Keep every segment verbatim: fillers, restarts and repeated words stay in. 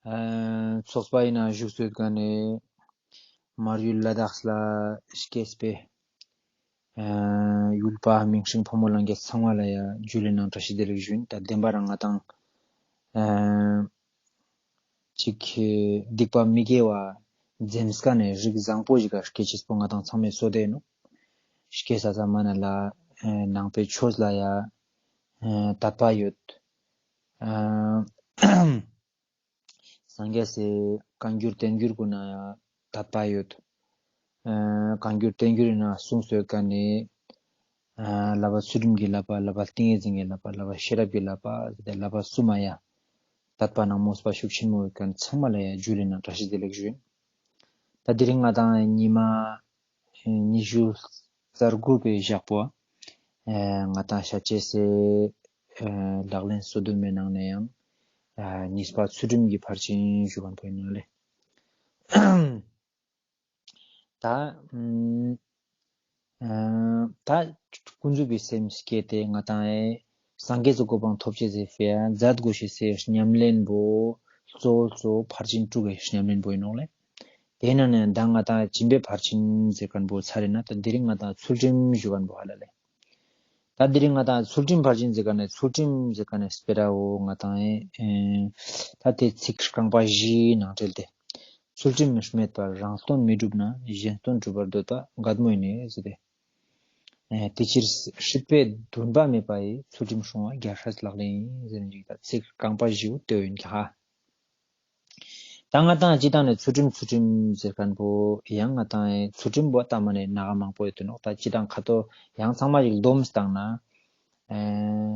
ཚོགས་པ་ཡིན་ན་བཞུགས་སུ་ཡོད་མཁན་ནི་མར་ཡུལ་ལ་དྭགས་ལ་སྐྱེས་པའི་ཡུལ་པ་མིང་སྲིང་ཕོ་མོ་ལྷན་རྒྱས་ཚང་མ་ལ་ཡ་ཇུ་ལེ་ནང་བཀྲ་ཤིས་བདེ་ལེགས་ཞུ་ཡིན། ད་བདེན་པ་རང་ང་དང་ཅིག་སྡིག་པ་མི་དགེ་བ་འཛེམས་མཁན་ནི་རིགས་བཟང་པོ་ཞིག་ག་སྐྱེ་ཅེས་པོ་ང་དང་ཚང་མས་བསོད་དེ་ནོག། སྐྱེ་ས་ས་མ་ན་ལ་ནང་པའི་ཆོས་ལ་ཡ་དད་པ་ཡོད། སངས་རྒྱས་སི་བཀའ་འགྱུར་བསྟན་འགྱུར་གུན་ན་ཡང་དད་པ་ཡོད། ཨ་བཀའ་འགྱུར་བསྟན་འགྱུར་ཡིན་ན་གསུངས་སོ་ཡོད་མཁན་ནི་ཨ་བསླབ་པ་ཚུལ་ཁྲིམས་ཀྱི་བསླབ་པ། བསླབ་པ་ཏིང་ངེ་འཛིན་གྱི་བསླབ་པ། བསླབ་པ་ཤེས་རབ་ཀྱི་བསླབ་པ་ཟེར་ཏེ་བསླབ་པ་གསུམ་མ་ཡ་དད་པ་ནང་མོས་པ་ཤུགས་ཆེན་མོ་ཡོད་མཁན་ཚང་མ་ལ་ཡ་ཇུ་ལེ་ནང་བཀྲ་ཤིས་བདེ་ལེགས་ཞུ་ཡིན། ད་དེ་རིང་ང་དང་ཉི་མ་ཉི་ཤུ་རྩ་དགུ་པའི་ཞག་པོ་ཨ་ང་དང་ཤ་ཅེ་སེ་ཨ་ལག་ལེན་སོ་བདུན་མའི་ནང་ནས་ཡང་ཨ་གཉིས་པ་ཚུལ་ཁྲིམས་ཀྱི་ཕར་ཕྱིན་ཞུ་མཁན་པོ་ཡིན་ནོག་ལེ། ད་ཨ་ད་ཀུན་རྫོབ་པའི་སེམས་བསྐྱེད་དེ་ང་དང་ཨེ་སངས་རྒྱས་སི་གོ་འཕང་ཐོབ་ཅེས་སི་ཕིའ་མཛད་དགོས་ཤེས་སི་ཉམས་ལེན་པོ་གཙོ་བོ་གཙོ་བོ་ཕར་ཕྱིན་དྲུག་གི་ཉམས་ལེན་པོ་ཡིན་ནོག་ལེ། དེ་ནང་ནས་ད་ང་དང་སྦྱིན་པའི་ཕར་ཕྱིན་ཟེར་མཁན་པོ་ཚར་རེ་ན་ད་དེ་རིང་ང་དང་ཚུལ་ཁྲིམས་ཞུ་མཁན་པོ་ཧ་ལ་ལེ། ད་དེ་རིང་ང་དང་ཚུལ་ཁྲིམས་ཕར་ཕྱིན་ཟེར་མཁན་ནི་ཚུལ་ཁྲིམས་ཟེར་མཁན་ནི་སྤེ་ར་བོ་ང་དང་ཨེ་ད་དེ་ཚིག་རྐང་པ་བཞིའི་ནང་འབྲེལ་ཏེ། ཚུལ་ཁྲིམས་མི་སྨད་པར་རང་དོན་མི་སྒྲུབ་ན། གཞན་དོན་སྒྲུབ་པར་འདོད་པ་རྒད་མོ་ཡིན་ནོ་ཟེར་ཏེ། ཨེ་དེ་ཕྱིར་སྲིད་པའི་འདུན་པ་མེད་པ་ཡིས། ཚུལ་ཁྲིམས་སྲུང་བ་རྒྱལ་སྲས་ལག་ལེན་ཡིན་ཟེར་ནས་ཅིག་ད་ཚིག་རྐང་པ་བཞི་བོ་དེ་ཡིན་ཀྱག་ཧ། ད་ང་དང་སྤྱིར་བཏང་ནས་ཚུལ་ཁྲིམས་ཚུལ་ཁྲིམས་ཟེར་མཁན་པོ་ཡང་ང་དང་ཚུལ་ཁྲིམས་པོ་ད་མ་ནས་ནག་མང་པོ་ཡོད་དེ་ནོག། ད་སྤྱིར་བཏང་ཁ་ཏོ་ཡང་ཚང་མ་ཞིག་སྡོམས་བཏང་ན་ཨེ་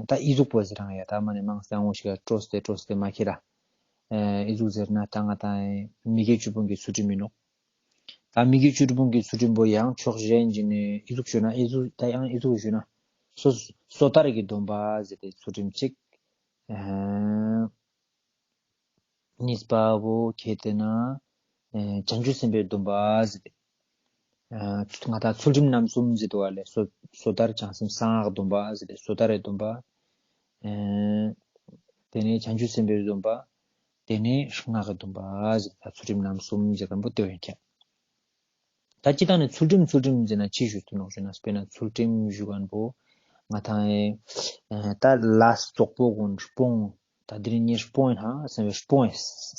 ད་ཨི་ཟུག་པོ་ཟེར་རང་ཡ་ད་མ་ནས་མང་སྟེ་ངོ་ཞིག་ལ་སྤྲོས་ཏེ་སྤྲོས་ཏེ་མ་ཁྱེར་ར། ཨེ་ཨི་ཟུག་ཟེར་ན་ད་ང་དང་མི་དགེ་བཅུ་སྤོང་གི་ཚུལ་ཁྲིམས་ཡིན་ནོག། ད་མི་དགེ་བཅུ་སྤོང་གི་ཚུལ་ཁྲིམས་པོ་ཡང་ཕྱོགས་གཞན་ཞིག་ནས་ཨི་ཟུག་ཞུ་ན་ཨི་ཟུག་ད་ཡང་ཨི་ཟུག་ཞུ་ན་སོ་སོ་ཐར་གྱི་སྡོམ་པ་ཟེར་ཏེ་ཚུལ་ཁྲིམས་གཅིག། ཨེ་གཉིས་པ་བོ་ཁྱེད་དེ་ན་ཨེ་བྱང་ཆུབ་སེམས་དཔའི་སྡོམ་པ་ཟེར་ཏེ། ཨ་ང་དང་ཚུལ་ཁྲིམས་རྣམ་གསུམ་ཟེར་དུག་པ་ལེ། སོ་སོ་ཐར་བྱང་སེམས་གསང་སྔགས་སྡོམ་པ་ཟེར་ཏེ་སོ་ཐར་རི་སྡོམ་པ། ཨེ་དེ་ནས་བྱང་ཆུབ་སེམས་དཔའི་སྡོམ་པ། དེ་ནས་སྔགས་ཀྱི་སྡོམ་པ་ཟེར་ཏེ་ཚུལ་ཁྲིམས་རྣམ་གསུམ་ཟེར་མཁན་པོ་དེ་ཡོད་ཀྱག། ད་སྤྱིར་བཏང་ནས་ཚུལ་ཁྲིམས་ཚུལ་ཁྲིམས་ཟེར་ན་ཅི་ཞུ་དུ་ནོག་ཞུ་ན་དཔེར་ན་ཚུལ་ཁྲིམས་ཞུ་མཁན་པོ་ང་དང་ཨེ་ད་ལས་བཙོག་པོ་གུན་སྤོང་། ད་དེ་རིང་ངས་སྤོང་ཡིན་ཧ་སེམས་པའི་སྤོང་ཡིན་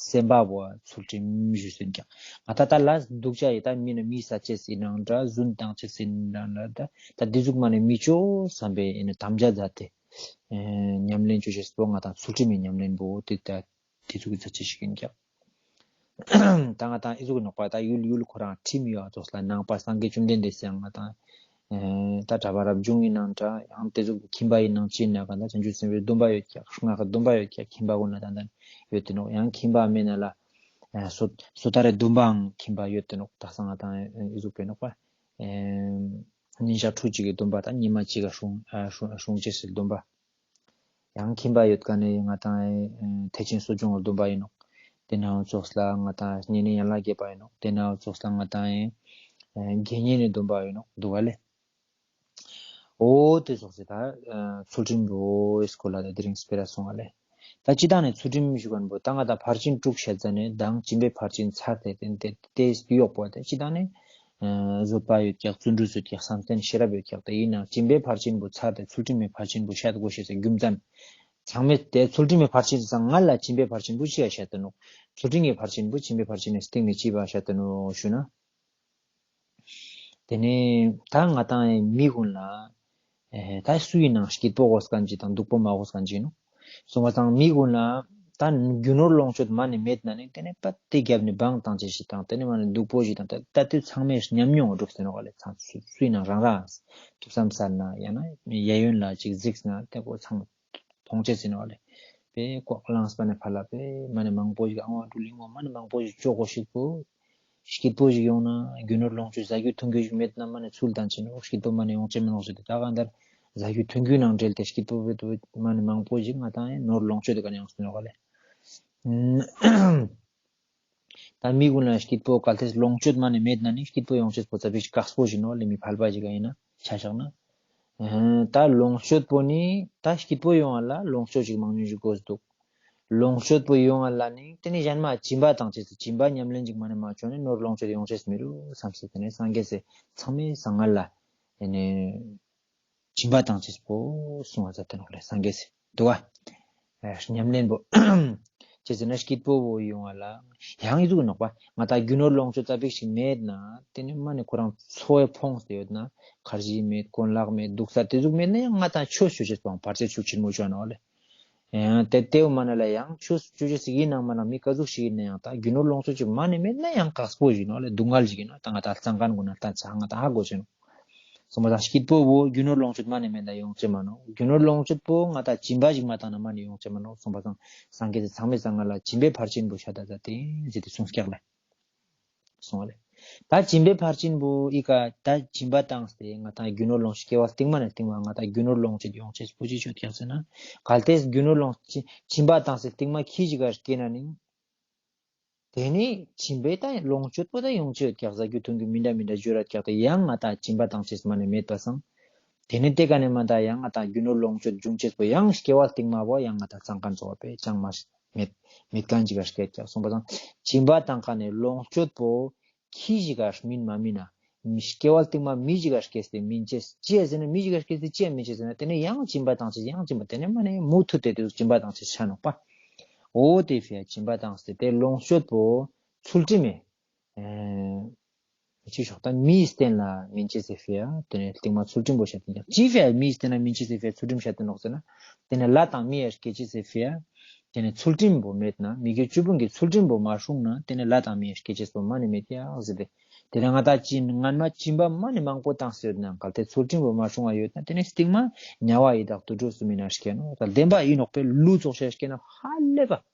སེམས་པ་བོ་ཚུལ་ཁྲིམས་ཞུ་ཟེར་ཀྱག། ང་ད་ད་ལས་སྡུག་ཅག་ཡིན་ད་མི་ནི་མི་ས་ཅེས་ཡིན་ནང་འདྲ་རྫུན་བཏང་ཅེས་ཡིན་ནང་འདྲ་ད་ད་དེ་ཟུག་མ་ནི་མི་ཅོ་བསམ་པའི་ཡིན་ན་དམ་བཅའ་མཛད་དེ་ཨེ་ཉམས་ལེན་ཅོ་ཅེས་པོ་ང་དང་ཚུལ་ཁྲིམས་ཡིན་ཉམས་ལེན་པོ་དེ་ད་དེ་ཟུག་གི་མཛད་ཅེས་ཤིག་ཡིན་ཀྱག། ད་ང་དང་ཨི་ཟུག་ནོག་པ་ད་ཡུལ་ཡུལ་ཁོ་རང་ཁྲིམས་ཡོད་ཙོགས་ལ་ནང་པ་སངས་རྒྱས་བཅོམ་ལྡན་འདས་སི་ཡང་ང་དང་ཨེ་ད་གྲྭ་པ་རབ་བྱུང་ཡིན་ནང་འདྲ་ཡང་དེ་ཟུག་ཁྱིམ་པ་ཡིན་ནང་ཅི་ཡིན་ན་གང་ད་བྱང་ཆུབ་སེམས་དཔའི་སྡོམ་པ་ཡོད་ཀྱག། སྔགས་ཀྱི་སྡོམ་པ་ཡོད་ཀྱག། ཁྱིམ་པ་གུན་ན་ད་ད་ཡོད་དེ་ནོག། ཡང་ཁྱིམ་པ་མེད་ན་ལ་ཨེ་སོ་སོ་ཐར་རི་སྡོམ་པའང་ཁྱིམ་པ་ཡོད་དེ་ནོག། ད་སང་ང་དང་ཨི་ཟུག་པའི་ནོག་པ་ཨེ་ཉིན་ཞག་ཕྲུགས་གཅིག་གི་སྡོམ་པ་ད་ཉི་མ་གཅིག་ག་སྲུང་ཨ་སྲུང་སྲུང་ཅེས་སི་སྡོམ་པ། ཡང་ཁྱིམ་པ་ཡོད་མཁན་ནི་ང་དང་ཨེ་ཐེག་ཆེན་གསོ་སྦྱོང་གི་སྡོམ་པ་ཡིན་ནོག། དེ་ནང་ཙོགས་ལ་ང་དང་བསྙེན་གནས་ཡན་ལག་བརྒྱད་པ་ཡིན་ནོག། དེ་ནང་ཙོགས་ལ་ང་དང་ཨེ་དགེ་བསྙེན་ནི་སྡོམ་པ་ཡིན་ནོག་དུག་པ་ལེ། འོ་དེ་ཙོགས་སི་ད་ཨེ་ཚུལ་ཁྲིམས་པོ་ཨི་སྐོར་ལ་ད་དེ་རིང་སྤེ་ར་སོང་བ་ལེ། ད་སྤྱིར་བཏང་ནས་ཚུལ་ཁྲིམས་ཞུ་མཁན་པོ་ད་ང་དང་ཕར་ཕྱིན་དྲུག་བཤད་ཙ་ནས་མདང་སྦྱིན་པའི་ཕར་ཕྱིན་ཚར་ཏེ་དེ་དེ་དེ་ཡོག་པོ་དེ་སྤྱིར་བཏང་ནས་ཨ་བཟོད་པ་ཡོད་ཀྱག། བརྩོན་འགྲུས་ཡོད་ཀྱག། བསམ་གཏན་ཤེས་རབ་ཡོད་ཀྱག། དེ་ཡིན་ནའང་སྦྱིན་པའི་ཕར་ཕྱིན་པོ་ཚར་ཏེ་ཚུལ་ཁྲིམས་མའི་ཕར་ཕྱིན་པོ་བཤད་དགོས་ཤེས་སི་རྒྱུ་མཚན། ཚང་མས་དེ་ཚུལ་ཁྲིམས་མའི་ཕར་ཕྱིན་ཙང་ང་ལ་སྦྱིན་པའི་ཕར་ཕྱིན་པོ་ཅི་ཡ་བཤད་དེ་ནོག། ཚུལ་ཁྲིམས་ཀྱི་ཕར་ཕྱིན་པོ་སྦྱིན་པའི་ཕར་ཕྱིན་ནི་སྟེང་ནས་ཅི་བ་བཤད་དེ་ནོག་ཞུ་ན། དེ་ནས་ད་ང་དང་མི་གུན་ལ་ཨེ་ད་སུ་ཡིན་ནའང་སྐྱིད་པོ་དགོས་མཁན་ཅིག་དང་སྡུག་པོ་མ་དགོས་མཁན་ཅིག་ནོག། སོང་བ་ཙང་མི་གུན་ལ་ད་རྒྱུ་ནོར་ལོངས་སྤྱོད་མ་ནི་མེད་ན་ནི་དེ་ནས་པ་དེ་རྒྱབ་ནས་བང་བཏང་ཅེས་ཤིག་དང་དེ་ནས་མ་ནི་སྡུག་པོ་ཞིག་དང་ད་ད་དུས་ཚང་མས་ཉམས་མྱོང་འགྲོ་ཟེར་ནོག་ལེ། ཚང་སུ་སུ་ཡིན་ནའང་རང་རང་ཐུགས་བསམ་གསལ་ན་ཡང་ན་གཡས་གཡོན་ལ་ཅིག་གཟིགས་ན་དེ་གོ་ཚང་མཐོང་ཅེས་ཡིན་ནོག་ལེ། པེ་ལྐོག་ལངས་པ་ནས་ཕར་ལ་པེ་མ་ནི་མང་པོ་ཞིག་ཨང་བ་འགྲུལ་ལིང་བ་མ་ནི་མང་པོ་ཞིག་ཅོ་དགོས་ཤིག་པོ། སྐྱིད་པོ་ཞིག་ཡོང་ན་རྒྱུ་ནོར་ལོངས་སྤྱོད་ཟ་རྒྱུ་འཐུང་རྒྱུ་ཞིག་མེད་ན་མ་ནི་ཚུལ་དང་ཅི་ནོག་སྐྱིད་པོ་མ་ནི་ཡོང་ཅེས་མི་ནོག་ཟེར་ཏེ་ད་གང་ལྟར་ཟ་རྒྱུ་འཐུང་རྒྱུ་ནང་འབྲེལ་ཏེ་སྐྱིད་པོ་བེད་བེད་མ་ནི་མང་པོ་ཞིག་ང་དང་ནོར་ལོངས་སྤྱོད་དེ་ག་ནས་ཡོང་སྲིད་ནོག་ལེ། ད་མི་གུན་ལ་སྐྱིད་པོ་གལ་ཏེ་ལོངས་སྤྱོད་མ་ནི་མེད་ན་ནི་སྐྱིད་པོ་ཡོང་ཅེས་པོ་ཙ་པིག་དཀགས་པོ་ཞིག་ནོག་ལེ། མི་ཕལ་པ་ཞིག་ག་ཡིན་ན་ཆ་བཞག་ན། ཨ་ད་ལོངས་སྤྱོད་པོ་ནི་ད་སྐྱིད་པོ་ཡོང་བ་ལ་ལོངས་སྤྱོད་ཅིག་མང་ཉུང་ཞིག་དགོས་འདུག། ལོངས་སྤྱོད་པོ་ཡོང་ང་ལ་ནི་ཏེ་ནེ་ཞན་མ་སྦྱིན་པ་ཏང་ཅེས་སི་སྦྱིན་པ་ཉམས་ལེན་ཅིག་མ་ནེ་མ་ཅོས་ན་ནོར་ལོངས་སྤྱོད་ཡོང་ཅེས་མི་རུག་སམ་སྟེ་ཏེ་ནེ་སངས་རྒྱས་སི་ཚང་མའེ་སྔ་ལ་ཨེ་ནེ་སྦྱིན་པ་ཏང་ཅེས་པོ་སུང་བ་ཛད་དེ་ནོག་ལེ་སངས་རྒྱས་སི་དུག་ག་ཉམས་ལེན་པོ་ཅི་ཟེར་ན་སྐྱིད་པོ་བོ་ཡོང་ང་ལ་ཡང་ཨི་ཟུག་ནོག་པ། ང་ཏང་རྒྱུ་ནོར་ལོངས་སྤྱོད་ཙ་པིག་ཞིག་མེད་ན་ཏེ་ནེ་མ་ནེ་ཁོ་རང་འཚོ་བའི་ཕོངས་ཏེ་ཡོད་ན་ཁར་ཇི་མེད་གོན་ལག་མེད་དུག་ས་ཏེ་ཟུག་མེད་ན་ཡང་ང་ཏང་ཆོས་ཅོ་ཅེས་པོའང་བར་ཆད་ཤུགས་ཆེན་མོ་ཅོ་ནོག་ལེ། ཡང་ཏེ་ཏེའུ་མ་ན་ལ་ཡང་ཆོས་ཅོ་ཅེས་ཞིག་ཨིན་ནང་མ་ན་མི་ཀ་ཟུག་ཞིག་ཨིན་ན་ཡང་ཏ་རྒྱུ་ནོར་ལོངས་སྤྱོད་ཅིག་མ་ནེ་མེད་ན་ཡང་ཀགས་པོ་ཞིག་ཨིན་ནོག་ལེ། སྡུག་བསྔལ་ཞིག་ཨིན་ནོག་ཏ་ང་ཏང་ལ་ཙང་ཁན་གུན་ལ་ཏ་ཚ་ང་ཏང་ཧ་གོ་ཅེས་ནོག་སོང་པ་སང་སྐྱིད་པོ་བོ་རྒྱུ་ནོར་ལོངས་སྤྱོད་མ་ནེ་མེད་ན་ཡོང་ཅེས་མ་ནོག་རྒྱུ་ནོར་ལོངས་སྤྱོད་པོ་ང་ཏང་སྦྱིན་པ་ཞིག་མ་ཏང་ན་མ་ནེ་ཡོང་ཅེས་མ་ནོག་སོང་པ་སང་སངས་རྒྱས་སི་ཚང་མའེ་སྔ་ལ་སྦྱིན་པའེ་ཕར་ཕྱིན་པོ་ཤད་ད་ཛད་དེ་ཟེར་ཏེ་སུངས་ཀྱག་ལེ། སོང་ལེ། ཏ་སྦྱིན་པའེ་ཕར་ཕྱིན་པོ་ཨི་ཀ་ཏ་སྦྱིན་པ་ཏང་སྟེ་ང་ཏང་རྒྱུ་ནོར་ལོངས་སྤྱོད་སྐྱེ་བ་སྟིང་མ་ནེ་སྟིང་མ་ང་ཏང་རྒྱུ་ནོར་ལོངས་སྤྱོད་ཡོང་ཅེས་པོ་ཅི་ཅོ་ཀྱག་ཟེར་ན་གལ་ཏེ་རྒྱུ་ནོར་ལོངས་སྤྱོད་སྦྱིན་པ་ཏང་སྟེ་སྟིང་མ་ཁྱི་ཞིག་ག་སྐྱེས་ན་ནི་ཏེ་ནེ་སྦྱིན་པའེ་ཏ་ལོངས་སྤྱོད་པོ་ཏ་ཡོང་ཅེས་ཡོད་ཀྱག་ཟ་རྒྱུ་འཐུང་རྒྱུ་མི་འདྲ་མི་འདྲ་ཇུ་རད་ཀྱག་ཏ་ཡང་ང་ཏང་སྦྱིན་པ་ཏང་ཅེས་མ་ནེ་མེད་པ་སང་ཏེ་ནེ་ཏེ་ཀ་ནེ་མ་ཏ་ཡང་ང་ཏང་རྒྱུ་ནོར་ལོངས་སྤྱོད་འབྱུང་ཅེས་པོ་ཡང་སྐྱེ་བ་སྟིང་མ་བོ་ཡང་ང་ཏང་ཙང་ཁན་ཙོགས་པ་པེ་ཅང་མ་མེད་མེད་ཁན་ཅིག་ག་སྐྱེ་ཀྱག་སོང་པ་སང་སྦྱིན་པ་ཏང་ཁན་ནི་ལོངས་སྤྱོད་པོ་ཁྱི་ཞིག་ག་སྨིན་མ་སྨིན་ན་མི་སྐྱེ་བ་སྟིང་མ་མི་ཞིག་ག་སྐྱེས་ཏེ་སྨིན་ཅེས་ཅི་ཟེར་ན་མི་ཞིག་ག་སྐྱེས་ཏེ་ཅི་སྨིན་ཅེས་ཟེར་ན་ཏེ་ནེ་ཡང་སྦྱིན་པ་ཏང་ཅེས་ཡང་སྦྱིན་པ་ཏེ་ནེ་མ་ནེ་མུ་མཐུད་དེ་ཏེ་སྦྱིན་པ་ཏང་ཅེས་ཆ་ནོག་པ། འོ་ཏེ་ཕིའ་སྦྱིན་པ་ཏང་སྟེ་ཏེ་ལོངས་སྤྱོད་པོ་ཚུལ་ཁྲིམས་མེད། ཨེ་ཅི་ཤོག་ཏ་མིའི་རྟེན་ལ་སྨིན་ཅེས་སི་ཕིའ་ཏེ་ནེ་སྟིང་མ་ཚུལ་ཁྲིམས་པོ་ཤད་དེ་ཀྱག་ཅི་ཕིའ་མིའི་རྟེན་ལ་སྨིན་ཅེས་སི་ཕིའ་ཚུལ་ཁྲིམས་ཤད་དེ་ནོག་ཟེར་ན་ཏེ་ནེ་ལྷ་དང་མི་ཡ་སྐྱེ་ཅེས་སི་ཕིའ་ཏེ་ནེ་ཚུལ་ཁྲིམས་པོ་མེད་ན་མི་དགེ་བཅུ་སྤོང་གི་ཚུལ་ཁྲིམས་པོ་མ་སྲུང་ན་ཏེ་ནེ་ལྷ་དང་མི་ཡ་སྐྱེ་ཅེས་པོ་མ་ནེ་མེད་ཀྱག་ཟེར་ཏེ། ཏེ་ནེ་ང་ཏང་སྦྱིན་སྔན་མ་སྦྱིན་པ་མ་ནེ་མང་པོ་ཏང་སྟེ་ཡོད་ན་གལ་ཏེ་ཚུལ་ཁྲིམས་པོ་མ་སྲུང་བ་ཡོད་ན་ཏེ་ནེ་སྟིང་མ་དམྱལ་བ་ཡི་དྭགས་དུད་འགྲོ་གསུམ་མི་ནང་སྐྱེ་ནོག་ཏ་བདེན་པ་ཨིན་ནོག་པེ་ལུས་ཙོགས་ཤིག་སྐྱེ་ན་ཧ་ལས་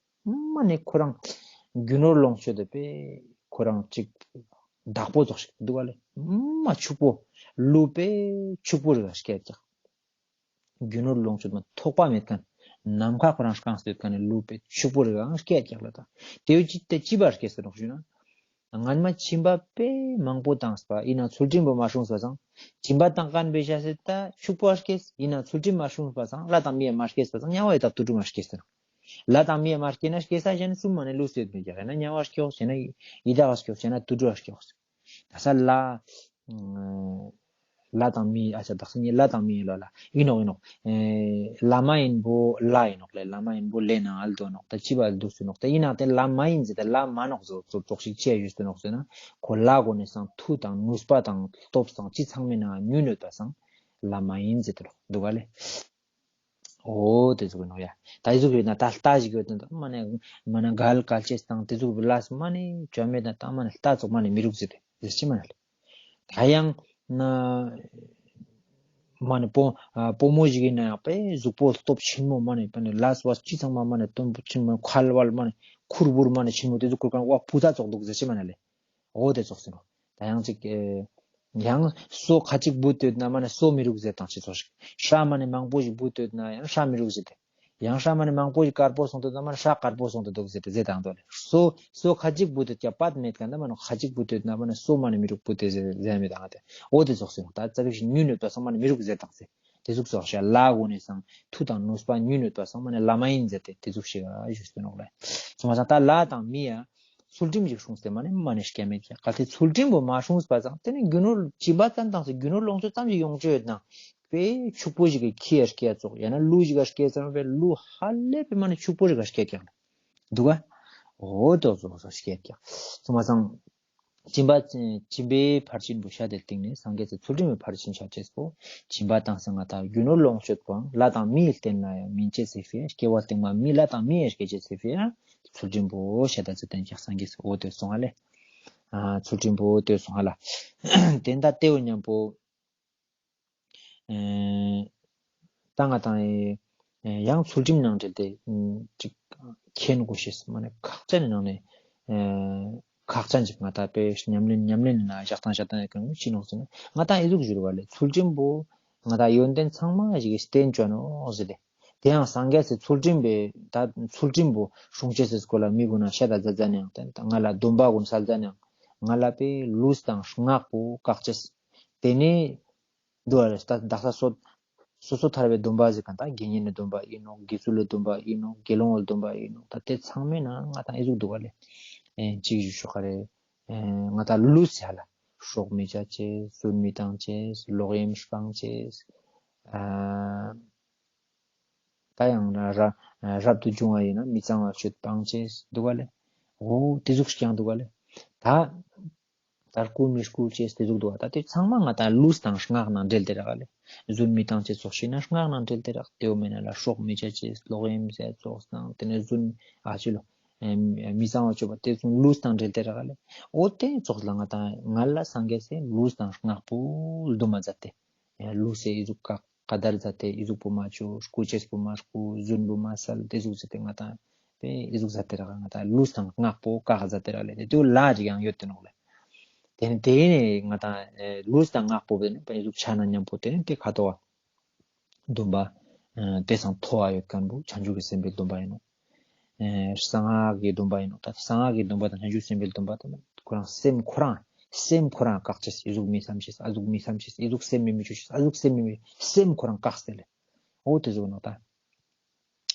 པ། མ་ནེ་ཁོ་རང་རྒྱུ་ནོར་ལོངས་སྤྱོད་དེ་པེ་ཁོ་རང་ཅིག་བདག་པོ་ཙོགས་ཤིག་དུག་ག་ལེ། མ་ཕྱུག་པོ་ལུས་པེ་ཕྱུག་པོ་རིག་ག་སྐྱེ་ཀྱག་རྒྱུ་ནོར་ལོངས་སྤྱོད་མ་ཐོགས་པ་མེད་ཁན་ནམ་མཁའ་ཁོ་རང་རྐང་སྟེ་ཡོད་ཁན་ནི་ལུས་པེ་ཕྱུག་པོ་རིག་ག་སྐྱེ་ཀྱག་ལེ། ཏ་ཏེ་བོ་ཅི་ཏེ་ཅི་བར་སྐྱེས་ཏེ་ནོག་ཞུ་ན། སྔན་མ་སྦྱིན་པ་པེ་མང་པོ་ཏང་སྟེ་ཨིན་ན་ཚུལ་ཁྲིམས་པོ་མ་སྲུངས་པ་སང་། སྦྱིན་པ་ཏང་ཁན་པེ་ཤ་སེ་ཏ་ཕྱུག་པོ་ཨ་སྐྱེས་ཨིན་ན་ཚུལ་ཁྲིམས་མ་སྲུངས་པ་སང་ལྷ་དང་མི་ཡ་མ་སྐྱེས་པ་སང་དམྱལ་བ་ཡི་དྭགས་དུད་འགྲོ་མ་སྐྱེས་ཏེ་ནོག་ལྷ་དང་མི་ཡ་མ་སྐྱེས་ན་སྐྱེས་ས་ཞན་གསུམ་མ་ནེ་ལུས་སེ་ཡོད་མེད་ཀྱག་ཡང་ན་དམྱལ་བ་སྐྱེ་འོག་ཡང་ན་ཡི་དྭགས་སྐྱེ་འོག་ཡང་ན་དུད་འགྲོ་སྐྱེ་འོག་ཏ་ས་ལ་ལྷ་དང་མི་ཨ་ཆ་དག་ས་ནི་ལྷ་དང་མི་ལ་ལ་ཨིན་ནོག་ཨིན་ནོག་ཨེ་བླ་མ་ཨིན་པོ་ལྷ་ཨིན་ནོག་ལེ། བླ་མ་ཨིན་པོ་ལྷའི་ནང་ང་ལ་དུག་ནོག་ཏ་ཅི་བ་ལ་དུག་སྟེ་ནོག་ཏ་ཨིན་ན་ཏེ་བླ་མ་ཨིན་ཟེར་ཏེ་བླ་མ་ནོག་ཟོ་ཙོགས་ཤིག་ཅི་ཡོད་སྟེ་ནོག་ཟེར་ན་ཁོ་ལྷ་གུན་ནི་སང་མཐུ་དང་ནུས་པ་དང་སྟོབས་དང་ཅི་ཚང་མའི་ནང་ང་ཉུང་ཡོད་པ་སང་བླ་མ་ཨིན་ཟེར་ཏེ་ནོག་དུག་ག་ལེ། འོ་ཏེ་ཟུག་ཨིན་ནོག་ཡ། ཏ་ཨི་ཟུག་ཡོད་ན་ཏ་ལྟ་ཞིག་ཡོད་ན་ཏ་མ་ནེ་མ་ནེ་གལ་གལ་ཅེས་དང་ཏེ་ཟུག་ལས་མ་ནེ་བཅོ་མེད་ན་ཏ་མ་ནེ་ལྟ་ཙོགས་མ་ནེ་མི་རུག་ཟེར་ཏེ་ཟེར་ཅི་མ་ནེ་ལེ། ཏ་ཡང་ན་མ་ནེ་པོ་ཨ་པོ་མོ་ཞིག་ཨིན་ན་ཡང་པེ་གཟུགས་པོ་སྟོབས་ཆེན་མོ་མ་ནེ་པེ་ནེ་ལས་བ་ཅི་ཚང་མ་མ་ནེ་སྟོབས་ཆེན་མོ་ཁལ་བལ་མ་ནེ་ཁུར་བུར་མ་ནེ་ཆེན་མོ་ཏེ་ཟུག་ཁུར་ཁན་བ་བུ་ཚ་ཙོགས་དུག་ཟེར་ཅི་མ་ནེ་ལེ། འོ་ཏེ་ཙོགས་ཨིན་ནོག་ཏ་ཡང་ཅིག་ཨེ་ཡང་སོ་ཁ་ཅིག་བུད་ཏེ་ཡོད་ན་མ་ནེ་སོ་མི་རུག་ཟེར་དང་ཅི་ཙོགས་ཤིག་ཤ་མ་ནེ་མང་པོ་ཞིག་བུད་ཏེ་ཡོད་ན་ཡང་ཤ་མི་རུག་ཟེར་ཏེ། ཡང་ཤ་མ་ནེ་མང་པོ་ཞིག་དཀར་པོ་སོང་ཏེ་ཡོད་ན་མ་ནེ་ཤ་དཀར་པོ་སོང་ཏེ་དུག་ཟེར་ཏེ་ཟེར་དང་དོ་ལེ། སོ་སོ་ཁ་ཅིག་བུད་ཏེ་ཡོད་ཀྱག་པད་མེད་ཁན་ཏ་མ་ནེ་ཁ་ཅིག་བུད་ཏེ་ཡོད་ན་མ་ནེ་སོ་མ་ནེ་མི་རུག་བུད་ཏེ་ཟེར་ཟེར་མེད་དང་ཏེ། འོ་ཏེ་ཙོགས་ཨིན་ནོག་ཏ་ཙ་པིག་ཞིག་ཉུང་ཡོད་པ་སང་མ་ནེ་མི་རུག་ཟེར་དང་ཟེར། ཏེ་ཟུག་ཙོགས་ཤིག་ལྷ་གུན་ནི་སང་མཐུ་དང་ནུས་པ་ཉུང་ཡོད་པ་སང་མ་ནེ་བླ་མ་ཨིན་ཟེར་ཏེ་ཏེ་ཟུག་ཤིག་ཨ་ཞུས་ཏེ་ནོག་ལེ། སོང་པ་སང་ཏ་ལྷ་དང་མི་ཡ་ཚུལ་ཁྲིམས་ཤིག་སྲུངས་ཏེ་མ་ནེ་མ་ནེ་སྐྱེ་མེད་ཀྱག་གལ་ཏེ་ཚུལ་ཁྲིམས་པོ་མ་སྲུངས་པ་སང་ཏེ་ནེ་རྒྱུ་ནོར་སྦྱིན་པ་ཙམ་ཏང་སྟེ་རྒྱུ་ནོར་ལོངས་སྤྱོད་ཙམ་ཞིག་ཡོང་ཅེས་ཡོད་ན་པེ་ཕྱུག་པོ་ཞིག་གི་ཁྱི་ཡ་སྐྱེ་ཙོགས་ཡང་ན་ལུ་ཞིག་ག་སྐྱེ་ཙམ་པེ་ལུ་ཧ་ལས་པེ་མ་ནེ་ཕྱུག་པོ་ཞིག་ག་སྐྱེ་ཀྱག་ལེ། དུག་ག་འོ་ཏེ་ཙོགས་སྐྱེ་ཀྱག་སོང་པ་སང་སྦྱིན་པ་སྦྱིན་པའི་ཕར་ཕྱིན་པོ་ཤད་དེ་སྟིང་ནེ་སངས་རྒྱས་སི་ཚུལ་ཁྲིམས་པའི་ཕར་ཕྱིན་ཤད་ཅེས་པོ། སྦྱིན་པ་ཏང་སྟེ་ང་ཏང་རྒྱུ་ནོར་ལོངས་སྤྱོད་པོའང་ལྷ་དང་མིའི་རྟེན་ལ་ཡང་སྨིན་ཅེས་སི་ཕིའ་སྐྱེ་བ་སྟིང་མ་མི་ལྷ་དང་མི་ཡ་སྐྱེ་ཅེས་སི་ཕིའ་ཚུལ་ཁྲིམས་པོ་ཤད་ད་ཟེར་ཏེ་ཀྱག་སངས་རྒྱས་སི་འོ་ཏེ་སོང་ང་ལེ། ཨ་ཚུལ་ཁྲིམས་པོ་ཏེ་སོང་ང་ལེ། ཏེ་ནེ་ཏ་ཏེའུ་ཉམ་པོ་ཨེ་ཏ་ང་ཏང་ཨེ་ཡང་ཚུལ་ཁྲིམས་ནང་འབྲེལ་ཏེ་ཨེ་ཅིག་མཁྱེན་དགོས་ཤེས་མ་ནེ་ཁག་ཅན་ནང་ནེ་ཨེ་ཁག་ཅན་ཅིག་ང་ཏང་པེ་ཉམས་ལེན་ཉམས་ལེན་ན་ཞག་དང་ཞག་དང་ཡོད་ཁན་ཅི་ནོག་ཟེར་ན་ང་ཏང་ཨེ་ཟུག་ཞུ་རུ་བ་ལེ། ཚུལ་ཁྲིམས་པོ་ང་ཏང་ཡོན་ཏན་ཚང་མ་ཞིག་གི་རྟེན་ཅོ་ནོག་ཟེར་ཏེ། ཏེ་ཡང་སངས་རྒྱས་སི་ཚུལ་ཁྲིམས་པེ་ཏ་ཚུལ་ཁྲིམས་པོ་སྲུང་ཅེས་སི་སྐོར་ལ་མི་གུན་ན་ཤད་ད་ཛད་ཛད་ནའང་ཏེ་ང་ལ་སྡོམ་པ་གུན་སལ་ཛད་ནའང་ང་ལ་པེ་ལུས་དང་ངག་པོ་བཀག་ཅེས། ཏེ་ནེ་དུག་ག་ལེ། ཏ་དག་ས་སོད་ སོ་སོ་ཐར་པའི་སྡོམ་པ་ཟེར་ཁན་ད་དགེ་བསྙེན་ནི་སྡོམ་པ་ཨིན་ནོག། དགེ་ཚུལ་ལི་སྡོམ་པ་ཨིན་ནོག། དགེ་སློང་ལི་སྡོམ་པ་ཨིན་ནོག། ད་ཏེ་ཚང་མའི་ནང་ང་ང་ཏང་ཨི་ཟུག་དུག་ག་ལེ། ཨེ་ང་ཏང་ལུས་ཡ་ལ་སྲོག་མི་བཅད་ཅེས། རྫུན་མི་བཏང་ཅེས། ལོག་གཡེམ་སྤང་ཅེས། ཨ་ད་ཡང་ན་ར་རབ་ཏུ་བྱུང་བ་ཨིན་ན་མི་གཙང་བ་སྤྱོད་སྤང་ཅེས་དུག་ག་ལེ། འོ་ཏེ་ཟུག་ཀྱང་དུག་ག་ལེ། ད་ད་རྐུ་མི་རྐུ་ཅེས་ཏེ་ཟུག་དུག་ག། ད་ཏེ་ཚང་མ་ང་ཏང་ལུས་དང་ངག་ནང་འབྲེལ་ཏེ་རག་ག་ལེ། རྫུན་མི་བཏང་ཅེས་ཙོགས་ཤིག་ན་ངག་ནང་འབྲེལ་ཏེ་རག། ཏེའོ་མེན་ན་ལ་སྲོག་མི་བཅད་ཅེས། ལོག་གཡེམ་ཟེར་ཙོགས་དང་ཏེ་ནེ་རྫུན་ཨ་ཅི་ལོ་ཨེ་མི་གཙང་བ་སྤྱོད་པ་ཏེ་ཚང་ལུས་དང་འབྲེལ་ཏེ་རག་ག་ལེ། འོ་ཏེ་ཙོགས་ལ་ང་ཏང་ང་ལ་སངས་རྒྱས་སི་ལུས་དང་ངག་པོ་སྡོམ་མ་མཛད་དེ། ལུས་སི་ཨི་ཟུག་ཀ་ཀ་དར་མཛད་དེ་ཨི་ཟུག་པོ་མ་ཅོ། རྐུ་ཅེས་པོ་མ་རྐུ། རྫུན་པོ་མ་སལ། ཏེ་ཟུག་མཛད་དེ་ང་ཏང་ཏེ་ཨི་ཟུག་མཛད་དེ་རག་ག། ང་ཏང་ལུས་དང་ངག་པོ་བཀག་མཛད་དེ་རག་ལེ། ཏེ་ཏེའོ་ལ་ཅིག་ཡང་ཡོད་དེ་ནོག་ལེ། ཏེ་ནེ་ཏེ་ནེ་ང་ཏང་ལུས་དང་ངག་པོ་ཏེ་ནེ་ཨི་ཟུག་ཆ་ན་ཉམ་པོ་ཏེ་ནེ་ཏེ་ཁ་ཏོ་བ་སྡོམ་པ་ཨ་ཏེ་སང་མཐོ་བ་ཡོད་ཁན་བོ་བྱང་ཆུབ་ཀྱི་སེམས་དཔའི་སྡོམ་པ་ཨིན་ནོག། ཨེ་གསང་སྔགས་ཀྱི་སྡོམ་པ་ཨིན་ནོག། ད་གསང་སྔགས་ཀྱི་སྡོམ་པ་དང་བྱང་ཆུབ་སེམས་དཔའི་སྡོམ་པ་དང་ཁོ་རང་སེམས་ཁོ་རང་སེམས་ཁོ་རང་བཀག་ཅེས། ཨི་ཟུག་མི་སམ་ཅེས། ཨ་ཟུག་མི་སམ་ཅེས། ཨི་ཟུག་སེམས་མི་མི་ཅོ་ཅེས། ཨ་ཟུག་སེམས་མི་མི་སེམས་ཁོ་རང་བཀག་སྟེ་ལེ། འོ་ཏེ་ཟུག་ནོག་ད།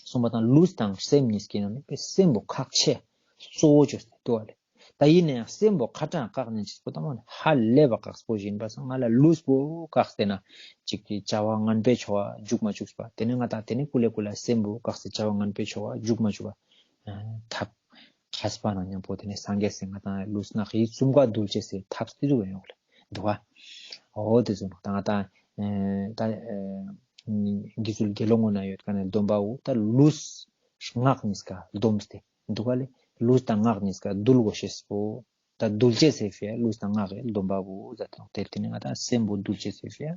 གསུངས་པ་དང་ལུས་དང་སེམས་གཉིས་ཀྱི་ནང་ནེ་སེམས་པོ་ཁག་ཆེ་གཙོ་བོ་ཅོས་ཏེ་དུག་ག་ལེ། ད་ཨིན་ནའང་སེམས་པོ་ཁ་ཏང་བཀག་ནེ་ཅིག་པོ་ད་མ་ཧ་ལས་པ་བཀག་སྤོ་ཞིག་ཨིན་པ་སང་ང་ལ་ལུས་པོ་བཀག་སྟེ་ན་ཅིག་གི་བྱ་བ་ངན་པའི་ཕྱོགས་ལ་འཇུག་མ་ཅུག་པ། ཏེ་ནེ་ང་ཏང་ཏེ་ནེ་ཀུ་ལེ་ཀུ་ལེ་སེམས་པོ་བཀག་སྟེ་བྱ་བ་ངན་པའི་ཕྱོགས་ལ་འཇུག་མ་ཅུག་པ་ཐབས་མཁས་པ་ནང་ཉམ་པོ་ཏེ་ནེ་སངས་རྒྱས་སི་ང་ཏང་ལུས་ངག་ཡིད་གསུམ་ཀ་འདུལ་ཅེས་སི་ཐབས་ཏེ་ཟུག་ཡོང་ལེ་དུག་ག། འོ་ཏེ་ཟུག་ནོག། ད་ང་ཏང་ཨེ་ད་ཨེ་དགེ་ཚུལ་དགེ་སློང་ངོ་ན་ཡོད་ཁན་ནི་སྡོམ་པ་བོ་ད་ལུས་ངག་གཉིས་ཀ་སྡོམ་སྟེ་དུག་ག་ལེ། ལུས་དང་ངག་གཉིས་ཀ་འདུལ་དགོས་ཤེས་པོ། ད་འདུལ་ཅེས་སི་ཕི་ཡ་ལུས་དང་ངག་གི་སྡོམ་པ་བོ་ཟེར་ཏེ་ནོག། ཏེ་ཏེ་ནེ་ང་ཏང་སེམས་པོ་འདུལ་ཅེས་སི་ཕི་ཡ་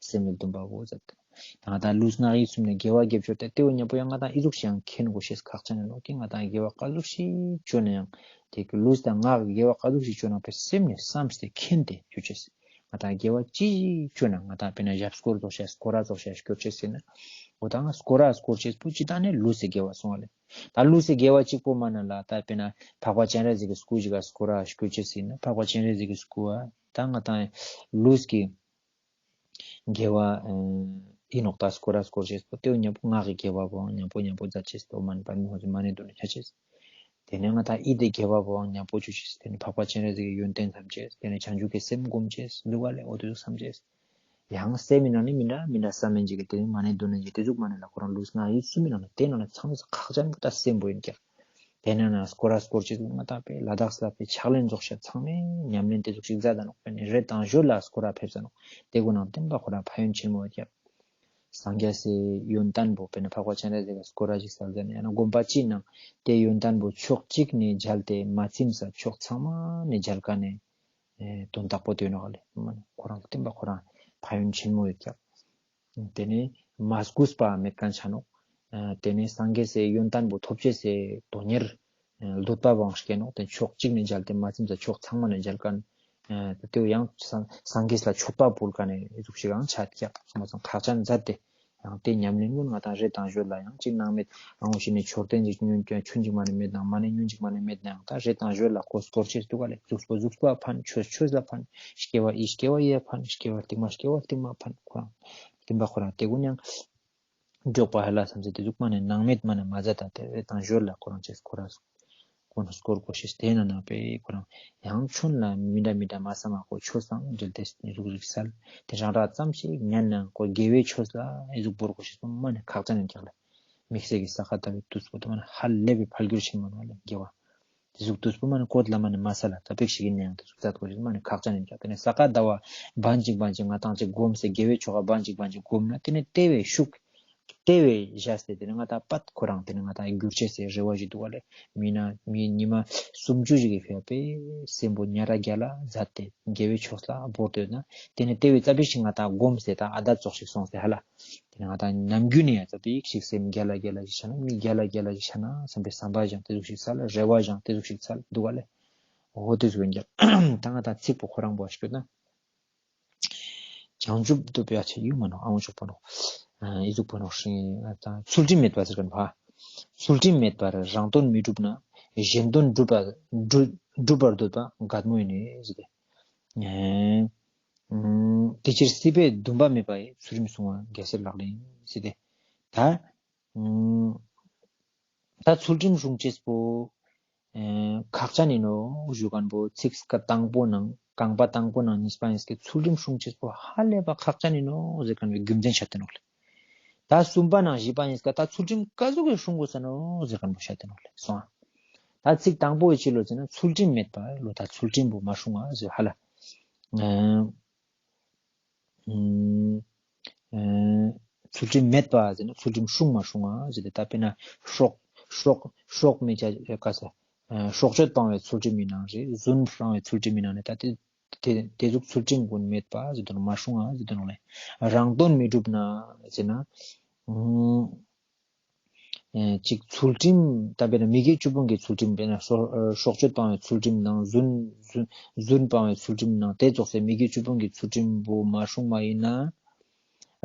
སེམས་སི་སྡོམ་པ་བོ་ཟེར་ཏེ་ནོག། ད་ང་ཏང་ལུས་ངག་ཡིད་གསུམ་ནེ་དགེ་བ་རྒྱབ་ཅོ་ཏེ་ཏེའོ་ཉམ་པོ་ཡང་ང་ཏང་ཨི་ཟུག་ཞིག་ཡང་མཁྱེན་དགོས་ཤེས་ཁག་ཅན་ཨིན་ནོག། ཏེ་ང་ཏང་དགེ་བ་ཀ་ཟུག་ཞིག་ཅོ་ནའང་ཏེ་ལུས་དང་ངག་གི་དགེ་བ་ཀ་ཟུག་ཞིག་ཅོ་ནའང་ཕི་སེམས་ནེ་སམ་སྟེ་མཁྱེན་ཏེ་ཅོ་ཅེས། ང་ཏང་དགེ་བ་ཅི་ཅོ་ན་ང་ཏང་དཔེར་ན་ཞབས་སྐོར་ཙོགས་ཤིག་སྐོར་ར་ཙོགས་ཤིག་སྐྱོར་ཅེས་ཟེར་ན། འོ་ད་ང་སྐོར་ར་སྐོར་ཅེས་པོ་ཅི་ད་ནི་ལུས་སི་དགེ་བ་སོང་བ་ལེ། ད་ལུས་སི་དགེ་བ་ཅིག་པོ་མ་ན་ལ་ད་དཔེར་ན་འཕགས་པ་སྤྱན་རས་གཟིགས་ཀྱི་སྐུ་ཞིག་ག་སྐོར་ར་སྐྱོར་ཅེས་ཟེར་ན་འཕགས་པ་སྤྱན་རས་གཟིགས་ཀྱི་སྐུ་བ་ད་ང་ཏང་ལུས་ཀྱི་དགེ་བ་ཨིན་ནོག། ད་སྐོར་ར་སྐོར་ཅེས་པོ་ཏེའོ་ཉམ་པོ་ངག་གི་དགེ་བ་བོའང་ཉམ་པོ་ཉམ་པོ་མཛད་ཅེས་པོ་མ་ནེ་པ་མི་ཧོ་ཙི་མ་ནེ་དུ་ནེ་ཆ་ཅེས། ཏེ་ནེ་ང་ཏང་ཡིད་དི་དགེ་བ་བོའང་ཉམ་པོ་ཅོ་ཅེས། ཏེ་ནེ་འཕགས་པ་སྤྱན་རས་གཟིགས་ཀྱི་ཡོན་ཏན་སམ་ཅེས། ཏེ་ནེ་བྱང་ཆུབ་ཀྱི་སེམས་སྒོམ་ཅེས་དུག་ག་ལེ། འོ་ཏེ་ཟུག་སམ་ཅེས། ཡང་སེམས་སི་ནང་ནེ་མི་འདྲ་མི་འདྲ་བསམ་མེད་ཅིག་གི་ཏེ་ནེ་མ་ནེ་དུ་ནེ་ཅིག་ཏེ་ཟུག་མ་ནེ་ལ་ཁོ་རང་ལུས་ངག་ཡིད་གསུམ་མི་ནང་ནེ་ཏེ་ནང་ནེ་ཚང་མ་ཁག་ཅན་པོ་ད་སེམས་པོ་ཨིན་ཀྱག། ཏེ་ནང་ནེ་སྐོར་ར་སྐོར་ཅེས་ང་ཏང་དཔེ་ལ་དྭགས་ལ་དཔེ་ཕྱག་ལེན་ཙོགས་ཤིག་ཚང་མས་ཉམས་ལེན་ཏེ་ཟུག་ཞིག་མཛད་ད་ནོག། དཔེར་ན་རེ་དང་ཞོར་ལ་སྐོར་ར་ཕེབས་ས་ནོག། ཏེ་གུན་ནང་བསྟན་པ་ཁོ་རང་ཕན་ཡོན་ཆེན་མོ་ཡོད་ཀྱག། སངས་རྒྱས་སི་ཡོན་ཏན་པོ་དཔེར་ན་འཕགས་པ་སྤྱན་རས་གཟིགས་ཀྱི་སྐོར་ར་ཞིག་སལ་ཟ་ནེ་ཡང་ན་དགོན་པ་ཅིག་ནང་ཏེ་ཡོན་ཏན་པོ་ཕྱོགས་གཅིག་ནེ་མཇལ་ཏེ་མ་ཚིམས་ས་ཕྱོགས་ཚང་མ་ནེ་མཇལ་ཁན་ནི་ཨེ་དོན་དག་པོ་ཏེ་ཨིན་ནོག་ལེ། མ་ནེ་ཁོ་རང་བསྟན་པ་ཁོ་རང་ཕན་ཡོན་ཆེན་མོ་ཡོད་ཀྱག། ཏེ་ནེ་མ་གུས་པ་མེད་ཁན་ཆ་ནོག། ཨ་ཏེ་ནེ་སངས་རྒྱས་སི་ཡོན་ཏན་པོ་ཐོབ་ཅེས་སི་དོན་གཉེར་ཨ་འདོད་པ་བོའང་སྐྱེ་ནོག། ཏེ་ཕྱོགས་གཅིག་ནེ་མཇལ་ཏེ་མ་ཚིམས་ས་ཕྱོགས་ཚང་མ་ནེ་མཇལ་ཁན་ཨ་ཏེ་ཡང་སངས་སངས་རྒྱས་ལ་མཆོད་པ་ཕུལ་ཁན་ནི་ཟུག་ཞིག་ཡང་ཆ་ཀྱག། སོང་པ་སང་ཁག་ཅན་མཛད་དེ་ཡང་ཏེ་ཉམས་ལེན་གུན་ང་ཏང་རེ་དང་ཞོར་ལ་ཡང་ཅིག་ནང་མེད་ཨང་ཞིག་ནེ་མཆོད་རྟེན་ཅིག་ཉུང་ཆུང་ཅིག་མ་ནེ་མེད་ནའང་མ་ནེ་ཉུང་ཅིག་མ་ནེ་མེད་ནའང་ད་རེ་དང་ཞོར་ལ་ཁོ་སྐོར་ཅེས་དུག་ག་ལེ། གཟུགས་པོ་གཟུགས་པོ་ལ་ཕན། ཆོས་ཆོས་ལ་ཕན། སྐྱེ་བ་ཡི་སྐྱེ་བ་ཡི་ཕན། སྐྱེ་བ་རྟིང་མ་སྐྱེ་བ་རྟིང་མ་ཕན། ཁོ་རང་བསྟན་པ་ཁོ་རང་ཏེ་གུན་ཡང་འཇོག་པ་ཧ་ལ་སམ་སེ་ཏེ་ཟུག་མ་ནེ་ནང་མེད་མ་ནེ་མ་མཛད་ད་ཏེ་རེ་དང་ཞོར་ལ་ཁོ་རང་ཅེས་ཁོ་རང་སྐོར་སྐོར་དགོས་ཤེས། ཏེ་ན་ནང་པའི་ཁོ་རང་ཡང་ཆུན་ལ་མི་འདྲ་མི་འདྲ་མ་སམ་མ་ཁོ་ཆོས་དང་འབྲེལ་ཏེ་ཟུག་ཟུག་སལ། ཏེ་རང་ར་ཙམ་ཞིག་ཉན་ན་ཁོ་དགེ་བའི་ཆོས་ལ་ཨི་ཟུག་བོར་དགོས་ཤེས་པོ་མ་ནེ་ཁག་ཅན་ཨིན་ཀྱག་ལེ། དམིགས་བསལ་གྱི་ས་ག་ཟླ་བའི་དུས་པོ་ཏེ་མ་ནེ་ཧ་ལས་པའི་ཕལ་འགྱུར་ཆེན་མོ་ནོག་ལེ་དགེ་བ། ཏེ་ཟུག་དུས་པོ་མ་ནེ་ཀོད་ལ་མ་ནེ་མ་སལ་ལ་ཙ་པིག་ཞིག་ཨིན་ནའང་ཏེ་ཟུག་མཛད་དགོས་ཤེས་མ་ནེ་ཁག་ཅན་ཨིན་ཀྱག། ཏེ་ནེ་ས་ག་ཟླ་བ་བན་ཅིག་བན་ཅིག་ང་ཏང་ཅིག་སྒོམ་སྟེ་དགེ་བའི་ཆོ་ག་བན་ཅིག་བན་ཅིག་སྒོམ་ན་ཏེ་ནེ་ཏེ་བས་ཤུགས་ཏེ་བས་བཞག་སྟེ་ཏེ་ནེ་ང་ཏང་པད་ཁོ་རང་ཏེ་ནེ་ང་ཏང་གྱུར་ཅེས་སི་རེ་བ་ཞིག་དུག་ག་ལེ། མི་ན་མི་ཉི་མ་སུམ་ཅུ་ཞིག་གི་ཕི་ཡ་པེ་སེམས་པོ་ཉ་ར་རྒྱལ་ལ་མཛད་དེ་དགེ་བའི་ཕྱོགས་ལ་བོར་ཏེ་ཡོད་ན་ཏེ་ནེ་ཏེ་བས་ཙ་པིག་ཞིག་ང་ཏང་སྒོམ་སྟེ་ད་ཨ་ད་ཙོགས་ཤིག་སོང་སྟེ་ཧ་ལ། ཏེ་ནེ་ང་ཏང་ནམ་རྒྱུན་ནེ་ཡང་ཙ་པིག་ཞིག་སེམས་རྒྱལ་ལ་རྒྱལ་ལ་ཞིག་ཆ་ན་མི་རྒྱལ་ལ་རྒྱལ་ལ་ཞིག་ཆ་ན་སམ་པའི་སམ་པ་ཞིག་ཏེ་ཟུག་ཞིག་སལ། རེ་བ་ཞིག་ཏེ་ཟུག་ཞིག་སལ་དུག་ག་ལེ། འོ་ཏེ་ཟུག་ཨིན་ཀྱག། ད་ང་ཏང་ཚིག་པོ་ཁོ་རང་བོ་ཞིག་ཡོད་ན། བྱང་ཆུབ་ཏུ་འབད་བ་ཆེ་ཡུལ་མ་ནོག། ཨ་མོ་ཆོག་པོ་ནོག། ཨ་ཨི་ཟུག་པོ་ནོག་ཤིང་ད་ཚུལ་ཁྲིམས་མེད་པ་ཟེར་ཁན་བ། ཚུལ་ཁྲིམས་མེད་པར་རང་དོན་མི་སྒྲུབ་ན། གཞན་དོན་སྒྲུབ་པ་སྒྲུབ་སྒྲུབ་པར་འདོད་པ་རྒད་མོ་ཡིན་ནོ་ཟེར་ཏེ། ཨེ། ཨུམ། དེ་ཕྱིར་སྲིད་པའི་འདུན་པ་མེད་པ་ཡི། ཚུལ་ཁྲིམས་སྲུང་བ་རྒྱལ་སྲས་ལག་ལེན་ཡིན་ཟེར་ཏེ། ད་ཨུམ། ད་ཚུལ་ཁྲིམས་སྲུང་ཅེས་པོ། ཨེ། ཁག་ཅན་ཡིན་ནོག་ཞུ་མཁན་པོ་ཚིག་ཀ་དང་པོ་ནང་རྐང་པ་དང་པོ་ནང་གཉིས་པ་ཡིན་སྐད་ཚུལ་ཁྲིམས་སྲུང་ཅེས་པོ་ཧ་ལས་པ་ཁག་ཅན་ཡིན་ནོག་ཟེར་མཁན་པོའི་རྒྱུ་མཚན་ཆ་དེ་ནོག་ལེ། ད་གསུམ་པ་ནང་བཞི་པ་ཡིན་སྐད་ད་ཚུལ་ཁྲིམས་ཀ་ཟུག་གི་སྲུང་དགོས་ས་ནོག་ཟེར་མཁན་པོ་ཆ་དེ་ནོག་ལེ། སོང་ཨ། ད་ཚིག་དང་པོའི་ཕྱི་ལོ་ཟེར་ན་ཚུལ་ཁྲིམས་མེད་པ་ལོ། ད་ཚུལ་ཁྲིམས་པོ་མ་སྲུང་ཨ་ཟེར་ཧ་ལ། ཨེ། ཨུམ། ཨེ། ཚུལ་ཁྲིམས་མེད་པ་ཟེར་ན་ཚུལ་ཁྲིམས་སྲུང་མ་སྲུང་ཨ་ཟེར་ཏེ། ད་དཔེར་ན་སྲོག་སྲོག་སྲོག་མི་ཆ་ག་ས། ཨེ། སྲོག་གཅོད་སྤང་བའི་ཚུལ་ཁྲིམས་ཡིན་ནང་རེད། རྫུན་སྤང་བའི་ཚུལ་ཁྲིམས་ཡིན་ནང་ནས་ད་དེ་དེ་དེ་ཟུག་ཚུལ་ཁྲིམས་ཀུན་མེད་པ་ཟེར་དོན་མ་སྲུང་ཨ་ཟེར་དོན་ལེ། རང་དོན་མི་སྒྲུབ་ན་ཟེར་ན། ཨུམ། ཨེ། ཅིག་ཚུལ་ཁྲིམས་ད་དཔེར་ན་མི་དགེ་བཅུ་སྤོང་གི་ཚུལ་ཁྲིམས། དཔེར་ན་སྲོག་ཨེ། སྲོག་གཅོད་སྤང་བའི་ཚུལ་ཁྲིམས་ནང་རྫུན་རྫུན་རྫུན་སྤང་བའི་ཚུལ་ཁྲིམས་ནང་དེ་ཙོགས་སེ་མི་དགེ་བཅུ་སྤོང་གི་ཚུལ་ཁྲིམས་པོ་མ་སྲུང་མ་ཡིན་ན།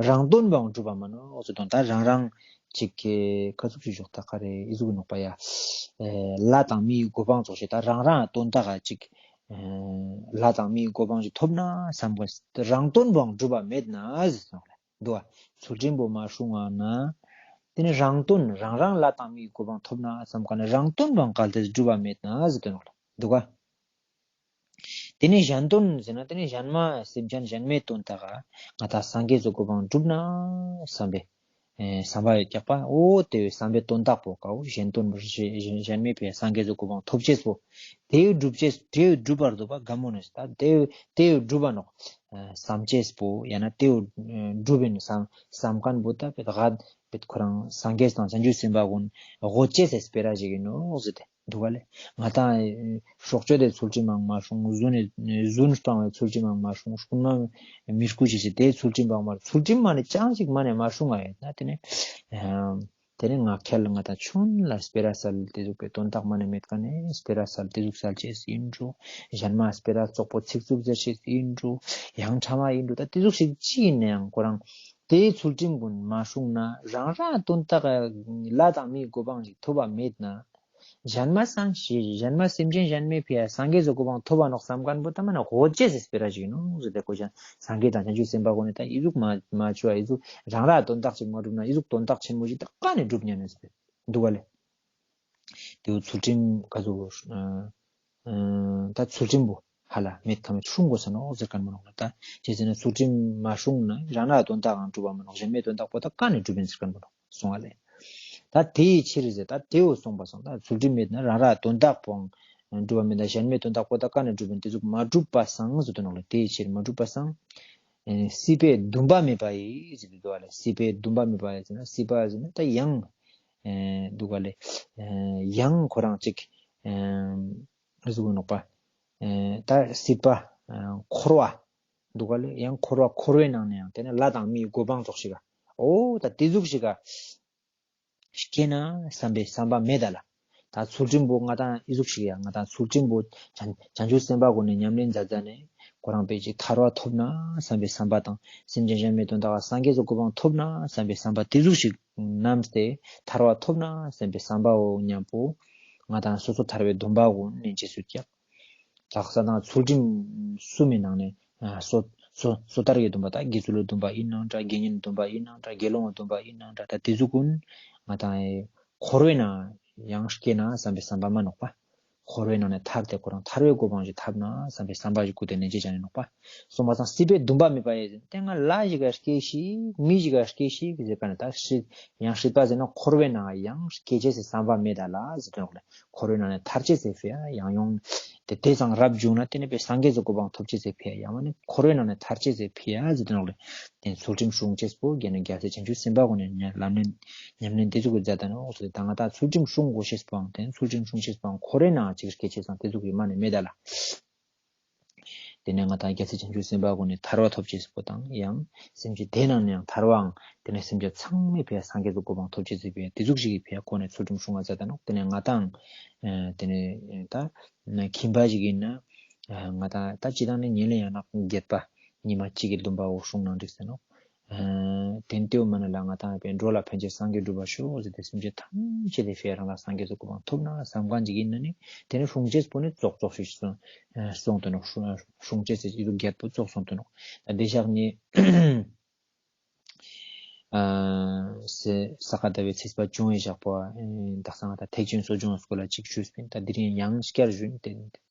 རང་དོན་པའང་སྒྲུབ་པ་མ་ནོག་ཟེར་དོན། ད་རང་རང་ཅིག་གི་ཀ་ཟུག་ཅིག་ཞོག་ད་ག་རེ་ཨི་ཟུག་ནོག་པ་ཡ། ཨེ། ལྷ་དང་མིའི་གོ་འཕང་ཙོགས་ཤིག་ད་རང་རང་དོན་དག་ག་ཅིག་ཨེ། ལྷ་དང་མིའི་གོ་འཕང་ཞིག་ཐོབ་ན་བསམ་གོ། རང་དོན་པའང་སྒྲུབ་པ་མེད་ན་ཟེར་དོན་ལེ། འདུག་ག་ཚུལ་ཁྲིམས་པོ་མ་སྲུང་བ་ན། དེ་ནི་རང་དོན་རང་རང་ལྷ་དང་མིའི་གོ་འཕང་ཐོབ་ན་བསམ་མཁན་ནི་རང་དོན་པོའང་གལ་ཏེ་སྒྲུབ་པ་མེད་ན་ཟེར་དོན་ལེ། འདུག་ག་དེ་ནི་གཞན་དོན་ཟེར་ན་དེ་ནི་གཞན་མ་སེམས་ཅན་གཞན་མའི་དོན་དག་ག་ང་དང་སངས་རྒྱས་སི་གོ་འཕང་སྒྲུབ་ན་བསམ་པའི་ཨེ། བསམ་པ་ཡོད་ཀྱག་པ། འོ་དེ་བས་བསམ་པའི་དོན་དག་པོ་ཀ་བོ་གཞན་དོན་པོ་གཞན་མའི་ཕི་ཡ་སངས་རྒྱས་སི་གོ་འཕང་ཐོབ་ཅེས་པོ། དེ་བས་སྒྲུབ་ཅེས་དེ་བས་སྒྲུབ་པར་འདོད་པ་དགའ་མོ་ནི་ཟེར། ད་དེ་བས་དེ་བས་སྒྲུབ་པ་ནོག་བསམ་ཅེས་པོ་ཡང་ན་དེ་བས་སྒྲུབ་ཡིན་བསམ་བསམ་མཁན་པོ་ད་བེད་ག་བེད་ཁོ་རང་སངས་རྒྱས་དང་བྱང་ཆུབ་སེམས་དཔའ་ཀུན་དགོད་ཅེས་སི་སྤེ་ར་ཞིག་ཡིན་ནོག་ཟེར་ཏེ་འདུག་ག་ལེ། ང་དང་སྲོག་གཅོད་དེ་ཚུལ་ཁྲིམས་མང་མ་སྲུང་། རྫུན་རྫུན་སྤང་བའི་ཚུལ་ཁྲིམས་མང་མ་སྲུང་། རྐུན་མ་མི་རྐུ་ཅེས་སི་དེ་ཚུལ་ཁྲིམས་མང་མ་ཚུལ་ཁྲིམས་མ་ནི་ཅང་ཞིག་མ་ནི་མ་སྲུང་ང་ཡོད་ན་དེ་ནི། དེ་ནི་ང་ཁྱེད་ལ་ང་དང་ཆུང་ལ་སྤེ་ར་སལ་དེ་ཟུག་པའི་དོན་དག་མ་ནི་མེད་ཀ་ནས་སྤེ་ར་སལ་དེ་ཟུག་སལ་ཅེས་ཡིན་འགྲོ། གཞན་མ་སྤེ་ར་བཙོག་པོ་ཚིག་རྩུབ་ཟེར་ཅེས་ཡིན་འགྲོ། ཡང་ཕྲ་མ་ཡིན་འགྲོ། ད་དེ་ཟུག་ཞིག་ཅི་ཡིན་ནའང་ཁོ་རང་དེའི་ཚུལ་ཁྲིམས་ཀུན་མ་སྲུང་ན་རང་རང་དོན་དག་ལྷ་དང་མིའི་གོ་འཕང་ཞིག་ཐོབ་པ་མེད་ན། གཞན་མ་སངས་ཞེས་གཞན་མ་སེམས་ཅན་གཞན་མའི་ཕི་ཡ་སངས་རྒྱས་སི་གོ་འཕང་ཐོབ་པ་ནོག་བསམ་མཁན་པོ་ད་མ་ན་དགོད་ཅེས་སི་སྤེ་ར་ཞིག་ཡིན་ནོག་ཟེར་ཏེ་ཁོ་ཅང་སངས་རྒྱས་དང་བྱང་ཆུབ་སེམས་དཔའ་ཀུན་ནི་ད་ཨི་ཟུག་མ་མ་བྱུང་བ་ཨི་ཟུག་རང་ར་དོན་དག་ཅིག་མ་སྒྲུབ་ན་ཨི་ཟུག་དོན་དག་ཆེན་མོ་ཞིག་ད་ག་ནས་སྒྲུབ་ཉན་ནས་ཟེར་འདུག་ག་ལེ། དེའུ་ཚུལ་ཁྲིམས་ག་ཟུག་ཨ་ཨ་ད་ཚུལ་ཁྲིམས་པོ་ཧ་ལ་མེད་ཁ་མེད་སྲུང་དགོས་ས་ནོག་ཟེར་མཁན་མ་ནོག་ལེ། ད་ཅི་ཟེར་ན་ཚུལ་ཁྲིམས་མ་སྲུང་ན་རང་ར་དོན་དག་གང་སྒྲུབ་པ་མ་ནོག་གཞན་མའི་དོན་དག་པོ་ད་ག་ནས་སྒྲུབ་ཡིན་ཟེར་མཁན་མ་ནོག་སོང་བ་ལེ། ད་དེའི་ཕྱིར་ཟེར་ད་དེའུ་སོང་བ་སོང་ད་ཚུལ་ཁྲིམས་མེད་ན་རང་ར་དོན་དག་པོའང་སྒྲུབ་པ་མེད་ད་གཞན་མའི་དོན་དག་པོ་ད་ག་ནས་སྒྲུབ་ཡིན་དེ་ཟུག་མ་སྒྲུབ་པ་སང་ཟེར་དོན་ནོག་ལེ། དེའི་ཕྱིར་མ་སྒྲུབ་པ་སང་། ཨེ་སྲིད་པའི་འདུན་པ་མེད་པ་ཡིས་ཟེར་དུ་འདུག་བ་ལེ། སྲིད་པའི་འདུན་པ་མེད་པ་ཡིས་ཟེར་ན་སྲིད་པ་ཟེར་ན་ད་ཡང་ཨེ་འདུག་བ་ལེ། ཨེ་ཡང་ཁོ་རང་ཅིག་ཨེ་ཟུག་ནོག་པ། ཨེ་ད་སྲིད་པ་ཨེ་འཁོར་བ་འདུག་བ་ལེ། ཡང་འཁོར་བ་འཁོར་བའི་ནང་ནས་ཡང་དེ་ནས་ལྷ་དང་མིའི་གོ་འཕང་ཙོགས་ཤིག་ག་འོ་ད་དེ་ཟུག་ཤིག་ག་སྐྱེས་ན་བསམ་པའི་བསམ་པ་མེད་ད་ལ། ད་ཚུལ་ཁྲིམས་པོ་ང་དང་ཨི་ཟུག་ཤིག་ཡ་ང་དང་ཚུལ་ཁྲིམས་པོ་བྱང་བྱང་ཆུབ་སེམས་དཔའ་ཀུན་ནས་ཉམས་ལེན་མཛད་མཛད་ནས་ཁོ་རང་པེ་ཅིག་ཐར་པ་ཐོབ་ན་བསམ་པའི་བསམ་པ་དང་སེམས་ཅན་གཞན་མའི་དོན་དག་སངས་རྒྱས་སི་གོ་འཕང་ཐོབ་ན་བསམ་པའི་བསམ་པ་དེ་ཟུག་ཤིག་བསྣམས་ཏེ་ཐར་པ་ཐོབ་ན་བསམ་པའི་བསམ་པ་འོ་མཉམ་པོ་ང་དང་སོ་སོ་ཐར་པའི་སྡོམ་པ་ཀུན་ནས་རྗེས་སུ་བཀྱག། དག་ས་དང་ཚུལ་ཁྲིམས་གསུམ་མི་ནང་ནས་ཨ་སོ་སོ་སོ་ཐར་གྱི་སྡོམ་པ་དང་དགེ་ཚུལ་གྱི་སྡོམ་པ་ཡིན་ནང་འདྲ། དགེ་བསྙེན་སྡོམ་པ་ཡིན་ནང་འདྲ། དགེ་སློང་གི་སྡོམ་པ་ཡིན་ནང་འདྲ། ད་དེ་ཚོ་ཀུན་ང་དང་ཨེ་འཁོར་བའི་ནང་ཡང་སྐྱེས་ན་བསམ་པའི་བསམ་པ་མ་ནོག་པ། འཁོར་བའི་ནང་ནས་ཐར་ཏེ་ཁོ་རང་ཐར་པའི་གོ་འཕང་ཞིག་ཐོབ་ན་བསམ་པའི་བསམ་པ་ཞིག་ཀུན་ཏེ་ནན་ཅེས་ཅན་ནི་ནོག་པ། སོང་བ་སང་སྲིད་པའི་འདུན་པ་མེད་པ་ཡིས་ཟེར་ན་དེ་སྔ་ལྷ་ཞིག་ག་སྐྱེས་ཤིག་མི་ཞིག་ག་སྐྱེས་ཤིག་ཟེར་ག་ནས་ད་སྲིད་ཡང་སྲིད་པ་ཟེར་ན་འཁོར་བའི་ནང་ཡང་སྐྱེ་ཅེས་སི་བསམ་པ་མེད་ད་ལ་ཟེར་དོན་ནོག་ལེ། འཁོར་བའི་ནང་ནས་ཐར་ཅེས་སི་ཕི་ཡ་ཡང་ཡོང་། དེ་དེ་ཙང་རབ་བྱུང་ན་དེ་ནས་པའི་སངས་རྒྱས་སི་གོ་འཕང་ཐོབ་ཅེས་སི་ཕི་ཡ་ཡང་མ་ནི་འཁོར་བའི་ནང་ནས་ཐར་ཅེས་སི་ཕི་ཡ་ཟེར་དོན་ནོག་ལེ། དེ་ཚུལ་ཁྲིམས་སྲུང་ཅེས་པོ་རྒྱལ་ནི་རྒྱལ་སྲས་བྱང་ཆུབ་སེམས་དཔའ་ཀུན་ནས་ལམ་ལས་ཉམས་ལེན་དེ་ཚོ་གི་མཛད་ད་ནོག་ཟེར་ཏེ་ད་ང་དང་ཚུལ་ཁྲིམས་སྲུང་དགོས་ཤེས་པོའང་དེ་ཚུལ་ཁྲིམས་སྲུང་ཤེས་པོའང་འཁོར་བའི་ནང་ཅིག་སྐྱེ་ཅེས་སང་དེ་ཚོ་གི་མ་ནི་མེད་ད་ལ། དེ་ནས་ང་དང་རྒྱལ་སྲས་བྱང་ཆུབ་སེམས་དཔའ་ཀུན་ནས་ཐར་པ་ཐོབ་ཅེས་པོ་དང་ཡང་སེམས་ཅན་དེ་ནང་ནས་ཡང་ཐར་པའང་དེ་ནས་སེམས་ཅན་ཚང་མའི་ཕི་ཡ་སངས་རྒྱས་སི་གོ་འཕང་ཐོབ་ཅེས་སི་ཕི་ཡ་དེ་ཟུག་ཞིག་གི་ཕི་ཡ་ཁོ་ནས་ཚུལ་ཁྲིམས་སྲུང་བ་མཛད་ད་ནོག་དེ་ནས་ང་དང་ཨེ་དེ་ནས་ད་ཁྱིམ་པ་ཞིག་ཡིན་ན་ཨེ་ང་དང་ད་སྤྱིར་བཏང་ནས་ཉིན་ལ་ཡང་ན་བརྒྱད་པ་ཉི་མ་གཅིག་གི་སྡོམ་པ་འོ་སྲུང་ན་འགྲིག་ཟེར་ནོག་ཨ་ཏེ་ནེ་ཏེ་བོ་མ་ནེ་ལ་ང་ཏང་ཡང་འགྲོ་ལ་ཕན་ཕྱིར་སངས་རྒྱས་འགྲུབ་པར་ཤོག་ཟེར་ཏེ་སེམས་ཅན་ཐམས་ཅད་ཏེ་ཕི་ཡ་རང་ལ་སངས་རྒྱས་སི་གོ་འཕང་ཐོབ་ན་བསམ་ཁན་ཅིག་ཨིན་ན་ནི་ཏེ་ནེ་སྲུང་ཅེས་པོ་ནི་ཙོགས་ཙོགས་ཤིག་སོང་ཨ་སོང་དུ་ནོག་སྲུང་ཅེས་སི་ཨི་རུ་རྒྱལ་པོ་ཙོགས་སོང་དུ་ནོག་ད་ཏེ་ཞག་ནི་ཨ་ས་ས་ག་ཟླ་བའི་ཚེས་པ་བཅོ་ལྔའི་ཞག་པོ་ཨ་དག་ས་ང་ཏང་ཐེག་ཆེན་གསོ་སྦྱོང་སྐོར་ལ་ཅིག་ཞུས་པིན། ད་དེ་རིང་ཡང་བསྐྱར་ཞུ་ཨིན། ཏེ་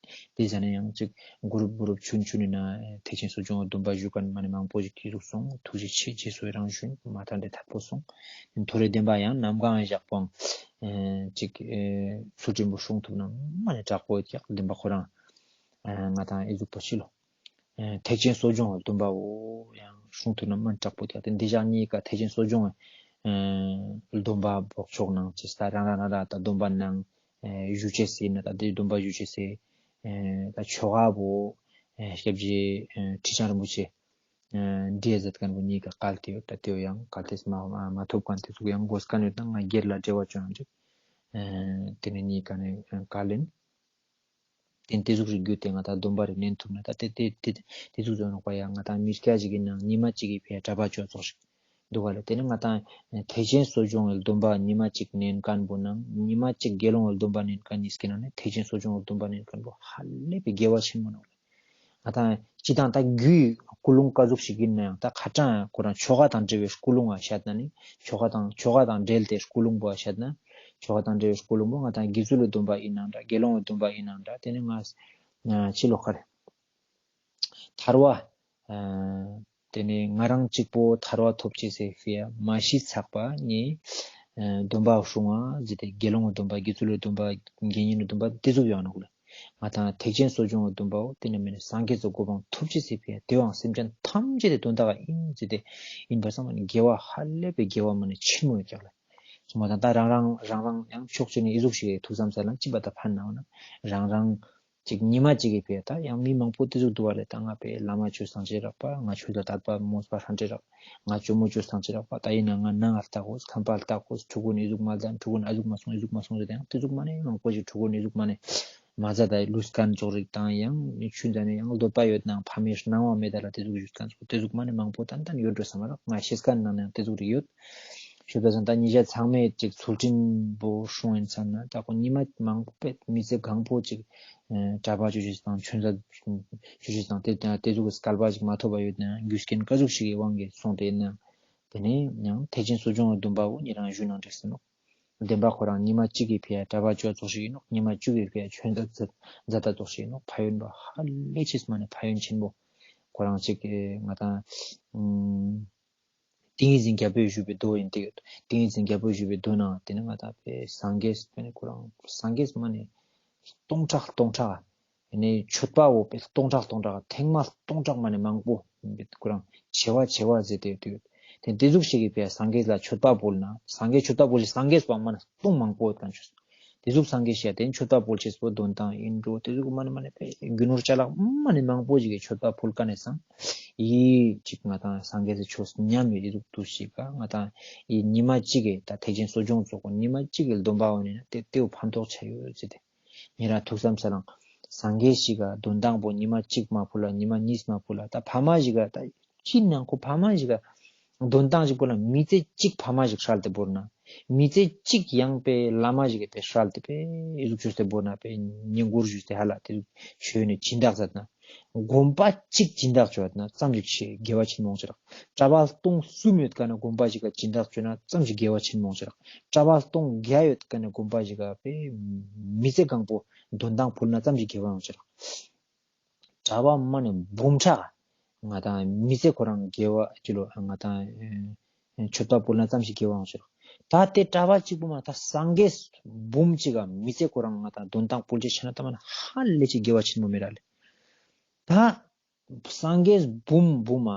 ཏེ་ཟ་ནེ་ཡང་ཅིག་གུ་རུབ་གུ་རུབ་ཆུན་ཆུན་ཨིན་ན་ཐེག་ཆེན་གསོ་སྦྱོང་སྡོམ་པ་ཞུ་ཁན་མ་ནེ་མང་པོ་ཞིག་ཏེ་ཟུག་སོང་ཐུགས་རྗེ་ཆེ་རྗེས་སུ་ཡི་རང་ཞུ་ཨིན། མ་ཐར་ཏེ་ཐར་པོ་སོང་། ཐོ་རེ་བདེན་པ་ཡང་གནམ་གང་ཞག་པོ་ཨ་ཅིག་ཨ་ཚུལ་ཁྲིམས་པོ་སྲུང་ཐུབ་ན་མ་ནེ་དྲག་པོ་ཡོད་ཀྱག་བདེན་པ་ཁོ་རང་ཨ་ང་ཏང་ཨི་ཟུག་པོ་ཅི་ལོ། ཨ་ཐེག་ཆེན་གསོ་སྦྱོང་སྡོམ་པ་བོ་ཡང་སྲུང་ཐུབ་ན་མ་དྲག་པོ་ཀྱག་ཏེ་འདི་ཞག་གཉིས་ཀ་ཐེག་ཆེན་གསོ་སྦྱོང་ཨ་སྡོམ་པ་བོ་ཆོག་ནང་ཅི་ས་རང་རང་རང་རང་ད་སྡོམ་པ་ནང་ཨ་ཞུ་ཅེས་ཟེར་ན་ད་ཏེ་སྡོམ་པ་ཞུ་ཅེས་ཟེར་ཨ་ད་ཆོ་ག་བོ་ཨ་སྐྱབས་རྗེ་ཨ་ཁྲི་བྱང་རིན་པོ་ཆེ་ཨ་འདི་ཟེར་ཁན་བོ་གཉིས་ཀ་བཀལ་ཏེ་ཡོད། ད་ཏེ་བོ་ཡང་གལ་ཏེ་མ་མ་ཐོབ་ཁན་ཏེ་ཚོ་ཡང་དགོས་ཁན་ཡོད་ན་ང་སྒེར་ལ་འབྲེལ་བ་ཅོ་ཡང་ཅིག་ཨ་ཏེ་ནེ་གཉིས་ཀ་ནེ་བཀལ་ཨིན། ཏེ་ནེ་ཏེ་ཟུག་ཞིག་གྱུར་ཏེ་ང་ཏང་སྡོམ་པ་རེ་ནན་ཐུབ་ན་ད་ཏེ་ཏེ་ཏེ་ཏེ་ཟུག་ཟེར་ནོག་པ་ཡ། ང་ཏང་མི་སྐྱ་ཞིག་གི་ནང་ཉི་མ་གཅིག་གི་ཕི་ཡ་གྲྭ་པ་ཅོ་ཙོགས་ཤིག་འདུག་ག་ལེ། ཏེ་ནེ་ང་ཏང་ཐེག་ཆེན་གསོ་སྦྱོང་གི་སྡོམ་པ་ཉི་མ་གཅིག་ནན་ཁན་བོ་ནང་ཉི་མ་གཅིག་དགེ་སློང་གི་སྡོམ་པ་ནན་ཁན་གཉིས་ཀི་ནང་ནེ་ཐེག་ཆེན་གསོ་སྦྱོང་གི་སྡོམ་པ་ནན་ཁན་བོ་ཧ་ལས་པའི་དགེ་བ་ཆེན་མོ་ནོག་ལེ། ང་ཏང་སྤྱིར་བཏང་ད་རྒྱུའི་ཀུན་སློང་ཀ་ཟུག་ཞིག་ཨིན་ན་ཡང་ད་ཁ་ཏང་ཁོ་རང་ཆོ་ག་དང་འབྲེལ་བའི་ཀུན་སློང་བ་ཤད་ན་ནི་ཆོ་ག་དང་ཆོ་ག་དང་འབྲེལ་ཏེ་ཀུན་སློང་བོ་ཤད་ན་ཆོ་ག་དང་འབྲེལ་བའི་ཀུན་སློང་བོ་ང་ཏང་དགེ་ཚུལ་ལི་སྡོམ་པ་ཨིན་ནང་འདྲ་དགེ་སློང་གི་སྡོམ་པ་ཨིན་ནང་འདྲ་ཏེ་ནེ་ང་ཨ་ཕྱི་ལོགས་ཀ་རེ་ཐར་པ་ཨ་ཏེ་ནེ་ང་རང་གཅིག་པོ་ཐར་པ་ཐོབ་ཅེས་སི་ཕི་ཡ་མ་ཤི་ཚག་པ་ནི་ཨ་སྡོམ་པ་སྲུང་བ་ཟེར་ཏེ་དགེ་སློང་གི་སྡོམ་པ་དགེ་ཚུལ་ལི་སྡོམ་པ་དགེ་བསྙེན་ནི་སྡོམ་པ་ཏེ་ཟུག་ཡོང་ནོག་ལེ། ང་ཏང་ཐེག་ཆེན་གསོ་སྦྱོང་གི་སྡོམ་པ་བོ་ཏེ་ནེ་མ་ནེ་སངས་རྒྱས་སི་གོ་འཕང་ཐོབ་ཅེས་སི་ཕི་ཡ་ཏེ་བོའང་སེམས་ཅན་ཐམས་ཅད་ཏེ་དོན་དག་ཨིན་ཟེར་ཏེ་ཨིན་པ་སང་མ་ནེ་དགེ་བ་ཧ་ལས་པའི་དགེ་བ་མ་ནེ་ཆེན་མོ་ཡོད་ཀྱག་ལེ། སོང་པ་དང་ད་རང་རང་རང་རང་ཡང་ཕྱོགས་གཅིག་ནེ་ཨི་ཟུག་ཞིག་ཐུགས་བསམ་སལ་ན་ཅི་པ་ད་ཕན་ན་འོ་ན་རང་རང་ཅིག་ཉི་མ་གཅིག་གི་ཕི་ཡ་ད་ཡང་མི་མང་པོ་ཏེ་ཟུག་འདུག་པ་ལེ། ད་ང་པའི་བླ་མ་ཅོས་སང་ཅི་རག་པ་ང་ཆོས་ལ་དད་པ་མོས་པ་ཧྲན་ཏེ་རག་ང་ཅོ་མོ་ཅོས་སང་ཅི་རག་པ་ད་ཨིན་ན་ང་ནང་ང་ལྟ་གོས་ཁང་པ་ལྟ་གོས་ཕྲུ་གུ་ནི་ཨི་ཟུག་མ་ལྡན་ཕྲུ་གུ་ནི་ཨ་ཟུག་མ་སོང་ཨི་ཟུག་མ་སོང་ཟེར་ཏེ་ཡང་ཏེ་ཟུག་མ་ནེ་མང་པོ་ཞིག་ཕྲུ་གུ་ནི་ཨི་ཟུག་མ་ནེ་མ་ཟ་ད་ལུས་ཁན་ཙོགས་རིགས་དང་ཡང་ནི་ཆུན་ད་ནེ་ཡང་འདོད་པ་ཡོད་ནང་ཕ་མའི་སྣང་བ་མེད་ད་ལ་ཏེ་ཟུག་ཞུས་ཁན་ཙོགས་ཏེ་ཟུག་མ་ནེ་མང་པོ་ཏན་ཏན་ཡོད་འགྲོ་སམ་རག་ང་ཤེས་ཁན་ནང་ནེ་ཡང་ཏེ་ཟུག་རིགས་ཡོད། ཞུས་པ་སང་ད་ཉེ་ཞ་ཚང་མས་ཅིག་ཚུལ་ཁྲིམས་པོ་སྲུང་ཨིན་ཚར་ན་ད་ཁོ་ཉི་མ་མང་པོ་མི་ཚེ་གང་པོ་ཅིག་ཨ་གྲྭ་པ་ཅོ་ཅེས་དང་ཆོས་མཛད་ཅོ་ཅེས་དང་ཏེ་ཏེ་ཟུག་གི་སྐལ་པ་ཅིག་མ་ཐོབ་པ་ཡོད་ན་རྒྱུ་རྐྱེན་ཀ་ཟུག་ཞིག་གི་དབང་གིས་སོང་སྟེ་ཨིན་ན་ཏེ་ནེ་ཡང་ཐེག་ཆེན་གསོ་སྦྱོང་གི་སྡོམ་པ་བོ་ཉེ་རང་ཞུ་ནང་འགྲིག་སེ་ནོག་བདེན་པ་ཁོ་རང་ཉི་མ་གཅིག་གི་ཕི་ཡ་གྲྭ་པ་ཅོ་ཙོགས་ཤིག་ཨིན་ནོག་ཉི་མ་གཅིག་གི་ཕི་ཡ་ཆོས་མཛད་མཛད་ད་ཙོགས་ཤིག་ཨིན་ནོག་ཕན་ཡོན་པོ་ཧ་ལས་ཆེས་མ་ནེ་ཕན་ཡོན་ཆེན་པོ་ཁོ་རང་ཅིག་ང་ཏང་ཨ་ཏིང་ངེ་འཛིན་རྒྱལ་པོས་ཞུས་པའི་མདོ་ཨིན་ཏེ་ཡོད། ཏིང་ངེ་འཛིན་རྒྱལ་པོས་ཞུས་པའི་མདོ་ནང་ཏེ་ནེ་ང་ཏང་པའི་སངས་རྒྱས་པའི་ཁོ་རང་སངས་རྒྱས་མ་ནེ་སྟོང་ཕྲག་སྟོང་ཕྲག་ཨ་ནི་མཆོད་པ་བོ་པའི་སྟོང་ཕྲག་སྟོང་ཕྲག་ཐེངས་མ་སྟོང་ཕྲག་མ་ནེ་མང་པོ་ཁོ་རང་བྱེ་བ་བྱེ་བ་ཟེར་ཏེ་ཡོད་ཏེ་ཏེ་ཏེ་ཟུག་ཞིག་གི་ཕི་ཡ་སངས་རྒྱས་ལ་མཆོད་པ་ཕུལ་ན་སངས་རྒྱས་མཆོད་པ་ཕུལ་ཞིག་སངས་རྒྱས་པ་མ་ནེ་སྟོང་མང་པོ་ཡོད་ཁན་ཅོས། ཏེ་ཟུག་སངས་རྒྱས་ཤ་ཏེ་མཆོད་པ་ཕུལ་ཅེས་པོ་དོན་དང་ཨིན་འགྲོ། ཏེ་ཟུག་མ་ནེ་མ་ནེ་པའི་རྒྱུ་ནོར་ཅ་ལག་མ་ནེ་མང་པོ་ཞིག་གི་མཆོད་པ་ཕུལ་ཁན་ནེ་སང་ཨི་ཅིག་ང་ཏང་སངས་རྒྱས་སི་ཆོས་ཉམས་པའི་ཨི་ཟུག་ཏུ་ཞིག་ག་ང་ཏང་ཨི་ཉི་མ་གཅིག་གི་ད་ཐེག་ཆེན་གསོ་སྦྱོང་ཙོགས་ཉི་མ་གཅིག་གི་སྡོམ་པ་བོ་ནི་ན་ཏེ་ཏེ་བོ་ཕན་ཐོགས་ཆ་ཡོད་ཟེར་ཏེ། ཉེ་རང་ཐུགས་བསམ་སལ་ལང་། སངས་རྒྱས་ཤིག་ག་དོན་དང་པོ་ཉི་མ་གཅིག་མ་ཕུལ་ལ་ཉི་མ་གཉིས་མ་ཕུལ་ལ་ད་ཕ་མ་ཞིག་ག་ད་ཅི་ནང་ཁོ་ཕ་མ་ཞིག་ག་དོན་དང་ཞིག་པོ་ལ་མི་ཚེ་གཅིག་ཕ་མ་ཞིག་སྲལ་ཏེ་བོར་ན། མི་ཚེ་གཅིག་ཡང་པའི་བླ་མ་ཞིག་གི་པའི་སྲལ་ཏེ་པའི་ཨི་ཟུག་ཅོས་ཏེ་བོར་ན་པའི་ཉེ་འགོར་ཞུས་ཏེ་ཧ་ལ་ཏེ་ཆོས་ནི་སྦྱིན་བདག་མཛད་ན། དགོན་པ་གཅིག་སྦྱིན་བདག་ཅོས་ན་ཙམ་ཞིག་ཆེ་དགེ་བ་ཆེན་མོ་ཡོང་ཅེས་རག། གྲྭ་པ་སྟོང་གསུམ་ཡོད་ཀ་ན་དགོན་པ་ཞིག་ག་སྦྱིན་བདག་ཅོས་ན་ཙམ་ཞིག་དགེ་བ་ཆེན་མོ་ཡོང་ཅེས་རག། གྲྭ་པ་སྟོང་བརྒྱ་ཡོད་ཀ་ན་དགོན་པ་ཞིག་ག་པའི་མི་ཚེ་གང་པོ་དོན་དང་ཕུལ་ན་ཙམ་ཞིག་དགེ་བ་ཡོང་ཅེས་རག། གྲྭ་པ་མ་ནེ་འབུམ་ཕྲག་ང་ཏང་མི་ཚེ་ཁོ་རང་དགེ་བ་ཅི་ལོ་ང་ཏང་མཆོད་པ་ཕུལ་ན་ཙམ་ཞིག་དགེ་བ་ཡོང་ཅེས་རག། ད་ཏེ་གྲྭ་པ་གཅིག་པོ་མ་ད་སངས་རྒྱས་འབུམ་གཅིག་ག་མི་ཚེ་ཁོ་རང་ང་ཏང་དོན་དང་ཕུལ་ཅེས་ཆ་ན་ད་མ་ནེ་ཧ་ལས་ཅིག་དགེ་བ་ཆེན་མོ་མེད་ར་ལེ། ད་སངས་རྒྱས་འབུམ་འབུམ་མ་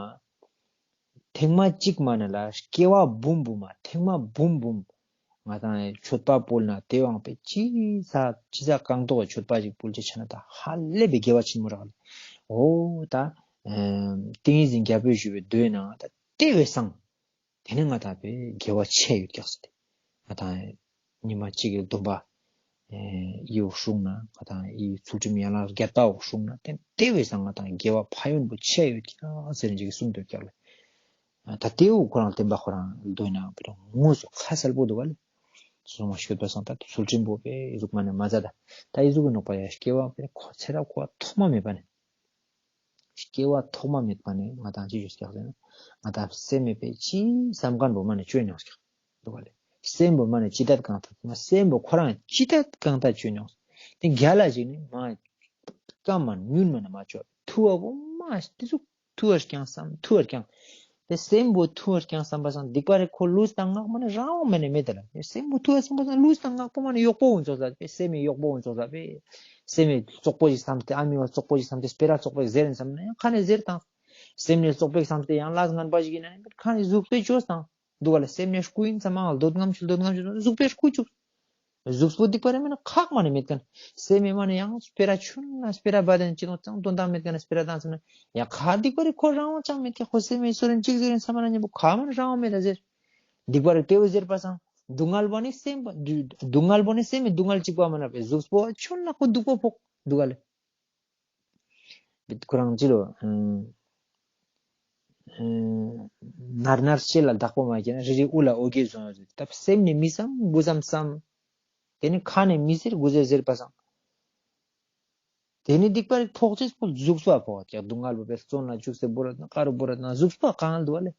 ཐེངས་མ་གཅིག་མ་ནེ་ལ་སྐྱེ་བ་འབུམ་འབུམ་མ་ཐེངས་མ་འབུམ་འབུམ་ང་ཏང་མཆོད་པ་ཕུལ་ན་ཏེ་བོའང་པའི་ཅི་ས་ཅི་ས་གང་ཐོག་གི་མཆོད་པ་ཞིག་ཕུལ་ཅེས་ཆ་ན་ད་ཧ་ལས་པའི་དགེ་བ་ཆེན་མོ་རག་ལེ། འོ་ད་ཨ་ཏིང་ངེ་འཛིན་རྒྱལ་པོས་ཞུས་པའི་མདོའི་ནང་ད་ཏེ་བས་སང་ཏེ་ནེ་ང་ཏང་པའི་དགེ་བ་ཆེ་ཡོད་ཀྱག་ཟེར་ཏེ། ང་ཏང་ཉི་མ་གཅིག་གི་སྡོམ་པ་ཨེ་ཡིའུ་སྲུང་ན་ང་ཏང་ཡི་ཚུལ་ཁྲིམས་ཡན་ལག་བརྒྱད་པའོ་སྲུང་ན་ཏེ་ཏེ་བས་སང་ང་ཏང་དགེ་བ་ཕན་ཡོན་པོ་ཆེ་ཡོད་ཀྱག་ཟེར་ནེ་ཅིག་གསུངས་འདུག་ཀྱག་ལེ། ད་དེའུ་ཁོ་རང་བདེན་པ་ཁོ་རང་ལྡོ་ན་དངོས་སུ་ཁ་གསལ་པོ་འདུག་ག་ལེ། སོ་མ་ཤོད་པ་སང་ད་ཚུལ་ཁྲིམས་པོ་པེ་ཨི་ཟུག་མ་ནེ་མ་ཛད་ད། ད་ཨི་ཟུག་གི་ནོག་པ་ཡ་སྐྱེ་བ་པེ་ཁོ་ཚེ་རབས་ཁོ་ཐོག་མ་མེད་པ་ནེ། སྐྱེ་བ་ཐོག་མ་མེད་པ་ནེ་ང་དང་ཅི་ཞུ་སྐྱག་ཟེར་ན། ང་དང་སེམས་མེད་པེ་ཅི་བསམ་ཁན་པོ་མ་ནེ་ཅོ་མྱོང་སྐྱག་འདུག་ག་ལེ། སེམས་པོ་མ་ནེ་ཅི་ཏད་གང་ཏད་མ་སེམས་པོ་ཁོ་རང་ཅི་ཏད་གང་ཏད་ཅོ་མྱོང་། དེ་རྒྱལ་ལ་ཞིག་ནི་མ་སྐམ་མ་ཉུང་མ་ནེ་མ་ཅོ། ཐུ་བ་བོ་མ་དེ་ཟུག་ཐུ་བར་རྐྱང་བསམ་ཐུ་བར་རྐྱང་། དེ་སེམས་པོ་ཐུ་བར་རྐྱང་བསམ་པ་སང་སྡིག་པ་རེ་ཁོ་ལུས་དང་ངག་མ་ནེ་རང་དབང་མ་ནེ་མེད་དེ་ལ། སེམས་པོ་ཐུ་བར་བསམ་པ་སང་ལུས་དང་ངག་པོ་མ་ནེ་གཡོག་པོ་འོང་ཙོགས་ལ་པེ་སེམས་མེད་གཡོག་པོ་འོང་ཙོགས་ལ་པེ། སེམས་མེད་རྩོག་པོ་ཞིག་བསམ་སྟེ་ཨ་མི་བ་རྩོག་པོ་ཞིག་བསམ་སྟེ་སྤེ་ར་རྩོག་པོ་ཞིག་ཟེར་ཡིན་བསམ་ན་ཡང་ཁ་ནེ་ཟེར་དང་། སེམས་ནེ་རྩོག་པོ་ཞིག་བསམ་སྟེ་ཡང་ལས་ངན་པ་ཞིག་ཡིན་ན་ཡང་ཁ་ནེ་ཟུག་པེ་ཅོས་དང་། འདུག་ག་ལེ། སེམས་ནེ་རྐུ་ཡིན་བསམ་ཨང་འདོད་རྔམ་ཆུ་འདོད་རྔམ་ཆུ་ཟུག་པེ་རྐུ་ཅུག། ཟུག་པོ་སྡིག་པ་རེ་མ་ནེ་ཁག་མ་ནེ་མེད་ཁན། སེམས་མེད་མ་ནེ་ཡང་སྤེ་ར་ཆུན་ན་སྤེ་ར་བ་དེན་ཅི་དང་ཅང་དོན་དག་མེད་ཁན་སྤེ་ར་དང་སེམས་ནེ་ཡང་ཁ་སྡིག་པ་རེ་ཁོ་རང་དབང་ཅང་མེད་ཀྱག། ཁོ་སེམས་མེད་སོ་རེན་ཅིག་ཟེར་རེན་བསམ་ན་ཉམ་པོ་ཁ་མ་ནེ་རང་དབང་མེད་ད་ཟེར། སྡིག་པ་རེ་དེ་བོ་ཟེར་པ་སང་སྡུག་བསྔལ་བོ་ནི་སེམས་པ་སྡུག་བསྔལ་བོ་ནི་སེམས་མེད་སྡུག་བསྔལ་ཅིག་པ་མ་ནེ་པེ་ཟུག་པོ་ཆུན་ན་ཁོ་སྡུག་པོ་ཕོག་འདུག་ག་ལེ། ཁོ་རང་ཅི་ལོ། ནར་ནར་ལྕེ་ལ་བདག་པོ་མ་བྱས་ན་རི་རི་དབུ་ལ་འོ་བརྒྱལ་བཟུང་ཡོད་ཟེར། ད་སེམས་ནེ་མི་བསམ་དགུ་བསམ་བསམ། དེ་ནེ་ཁ་ནེ་མི་ཟེར་དགུ་ཟེར་ཟེར་པ་སང་། དེ་ནེ་སྡིག་པ་རེ་ཕོག་ཅེས་པོ་ཟུག་པ་ཕོག་ཀྱག། སྡུག་བསྔལ་བོ་པེ་བཙོན་ལ་བཅུག་སྟེ་བོར་ན་ཀ་རུ་བོར་ན་ཟུག་པ་གང་འདུག་ག་ལེ།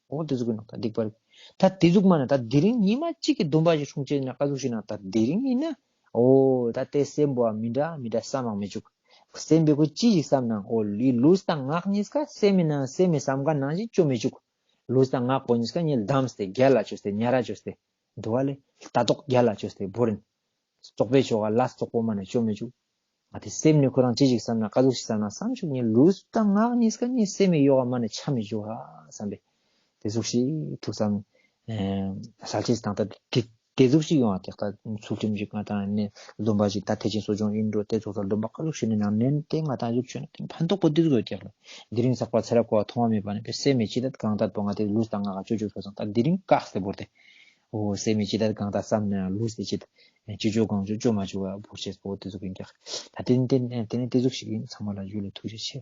འོ་དེ་ཟུག་གི་ནོག་ད་སྡིག་པ་རེ། ད་དེ་ཟུག་མ་ནེ་ད་དེ་རིང་ཉི་མ་གཅིག་གི་སྡོམ་པ་ཞིག་སྲུང་ཅེས་ན་ཀ་ཟུག་ཞིག་ན་ད་དེ་རིང་ཡིན་ན། འོ་ད་དེ་སེམས་པོ་མི་འདྲ་མི་འདྲ་བསམ་མང་མི་བཅུག། སེམས་པོ་ཁོ་ཅི་ཞིག་བསམ་ན་འོ་ལུས་དང་ངག་གཉིས་ཀ་སེམས་མེད་ན་སེམས་མེད་བསམ་ཁན་ནང་བཞིན་ཅོ་མི་བཅུག། ལུས་དང་ངག་པོ་གཉིས་ཀ་ཉིད་བསྡམས་ཏེ་རྒྱལ་ལ་ཅོས་ཏེ་ཉ་ར་ཅོས་ཏེ། འདུག་ག་ལེ། ལྟ་རྟོག་རྒྱལ་ལ་ཅོས་ཏེ་བོར་ཡིན། རྩོག་པོའི་ཆོ་ག་ལ་རྩོག་པོ་མ་ནེ་ཅོ་མི་བཅུག། ང་དེ་སེམས་ནེ་ཁོ་རང་ཅི་ཞིག་བསམ་ན་ཀ་ཟུག་ཞིག་བསམ་ན་བསམ་ཆུག། ངའི་ལུས་དང་ངག་གཉིས་ཀ་ངའི་སེམས་མེད་ཡོག་ག་མ་ནེ་ཆ་མི་བཅུག་ཧ་བསམ་པེ། དེ་ཟུག་ཞིག་ཐུགས་བསམ་ཨེ་གསལ་ཆེས་དང་ད་དེ་དེ་ཟུག་ཞིག་ཡོང་བ་དེ་ད་ཚུལ་ཁྲིམས་ཞིག་ང་དང་ནི་སྡོམ་པ་ཞིག་ད་ཐེག་ཆེན་གསོ་སྦྱོང་ཡིན་འགྲོ་དེ་ཚོགས་ལ་སྡོམ་པ་ཀ་ཟུག་ཞིག་ནི་ནང་ནན་ཏེ་ང་དང་ཡུག་ཆོད་ན་དེ་ཕན་ཐོགས་པོ་དེ་ཟུག་ཡོད་ཀྱག་ལ། དེ་རིང་ཚགས་པ་ཚེ་རབས་འཁོར་བ་ཐོག་མ་མེད་པ་ནེ་པེ་སེམས་མེད་ཅི་ཏད་གང་ཏད་པོ་ང་དེ་ལུས་དང་ངག་ག་ཅོ་ཅོ་ཆོག་སང་ད་དེ་རིང་བཀག་སྟེ་བོར་ཏེ། འོ་སེམས་མེད་ཅི་ཏད་གང་ཏད་བསམ་ན་ལུས་ཏེ་ཅི་ཏད་ཅི་ཅོ་གང་ཅོ་ཅོ་མ་ཅོ་བ་བོར་ཅེས་པོ་དེ་ཟུག་ཡིན་ཀྱག། ད་དེ་ནི་དེ་ནི་དེ་ཟུག་ཞིག་ཡིན། ཚང་མ་ལ་ཇུ་ལེ། ཐུགས་རྗེ་ཆེ།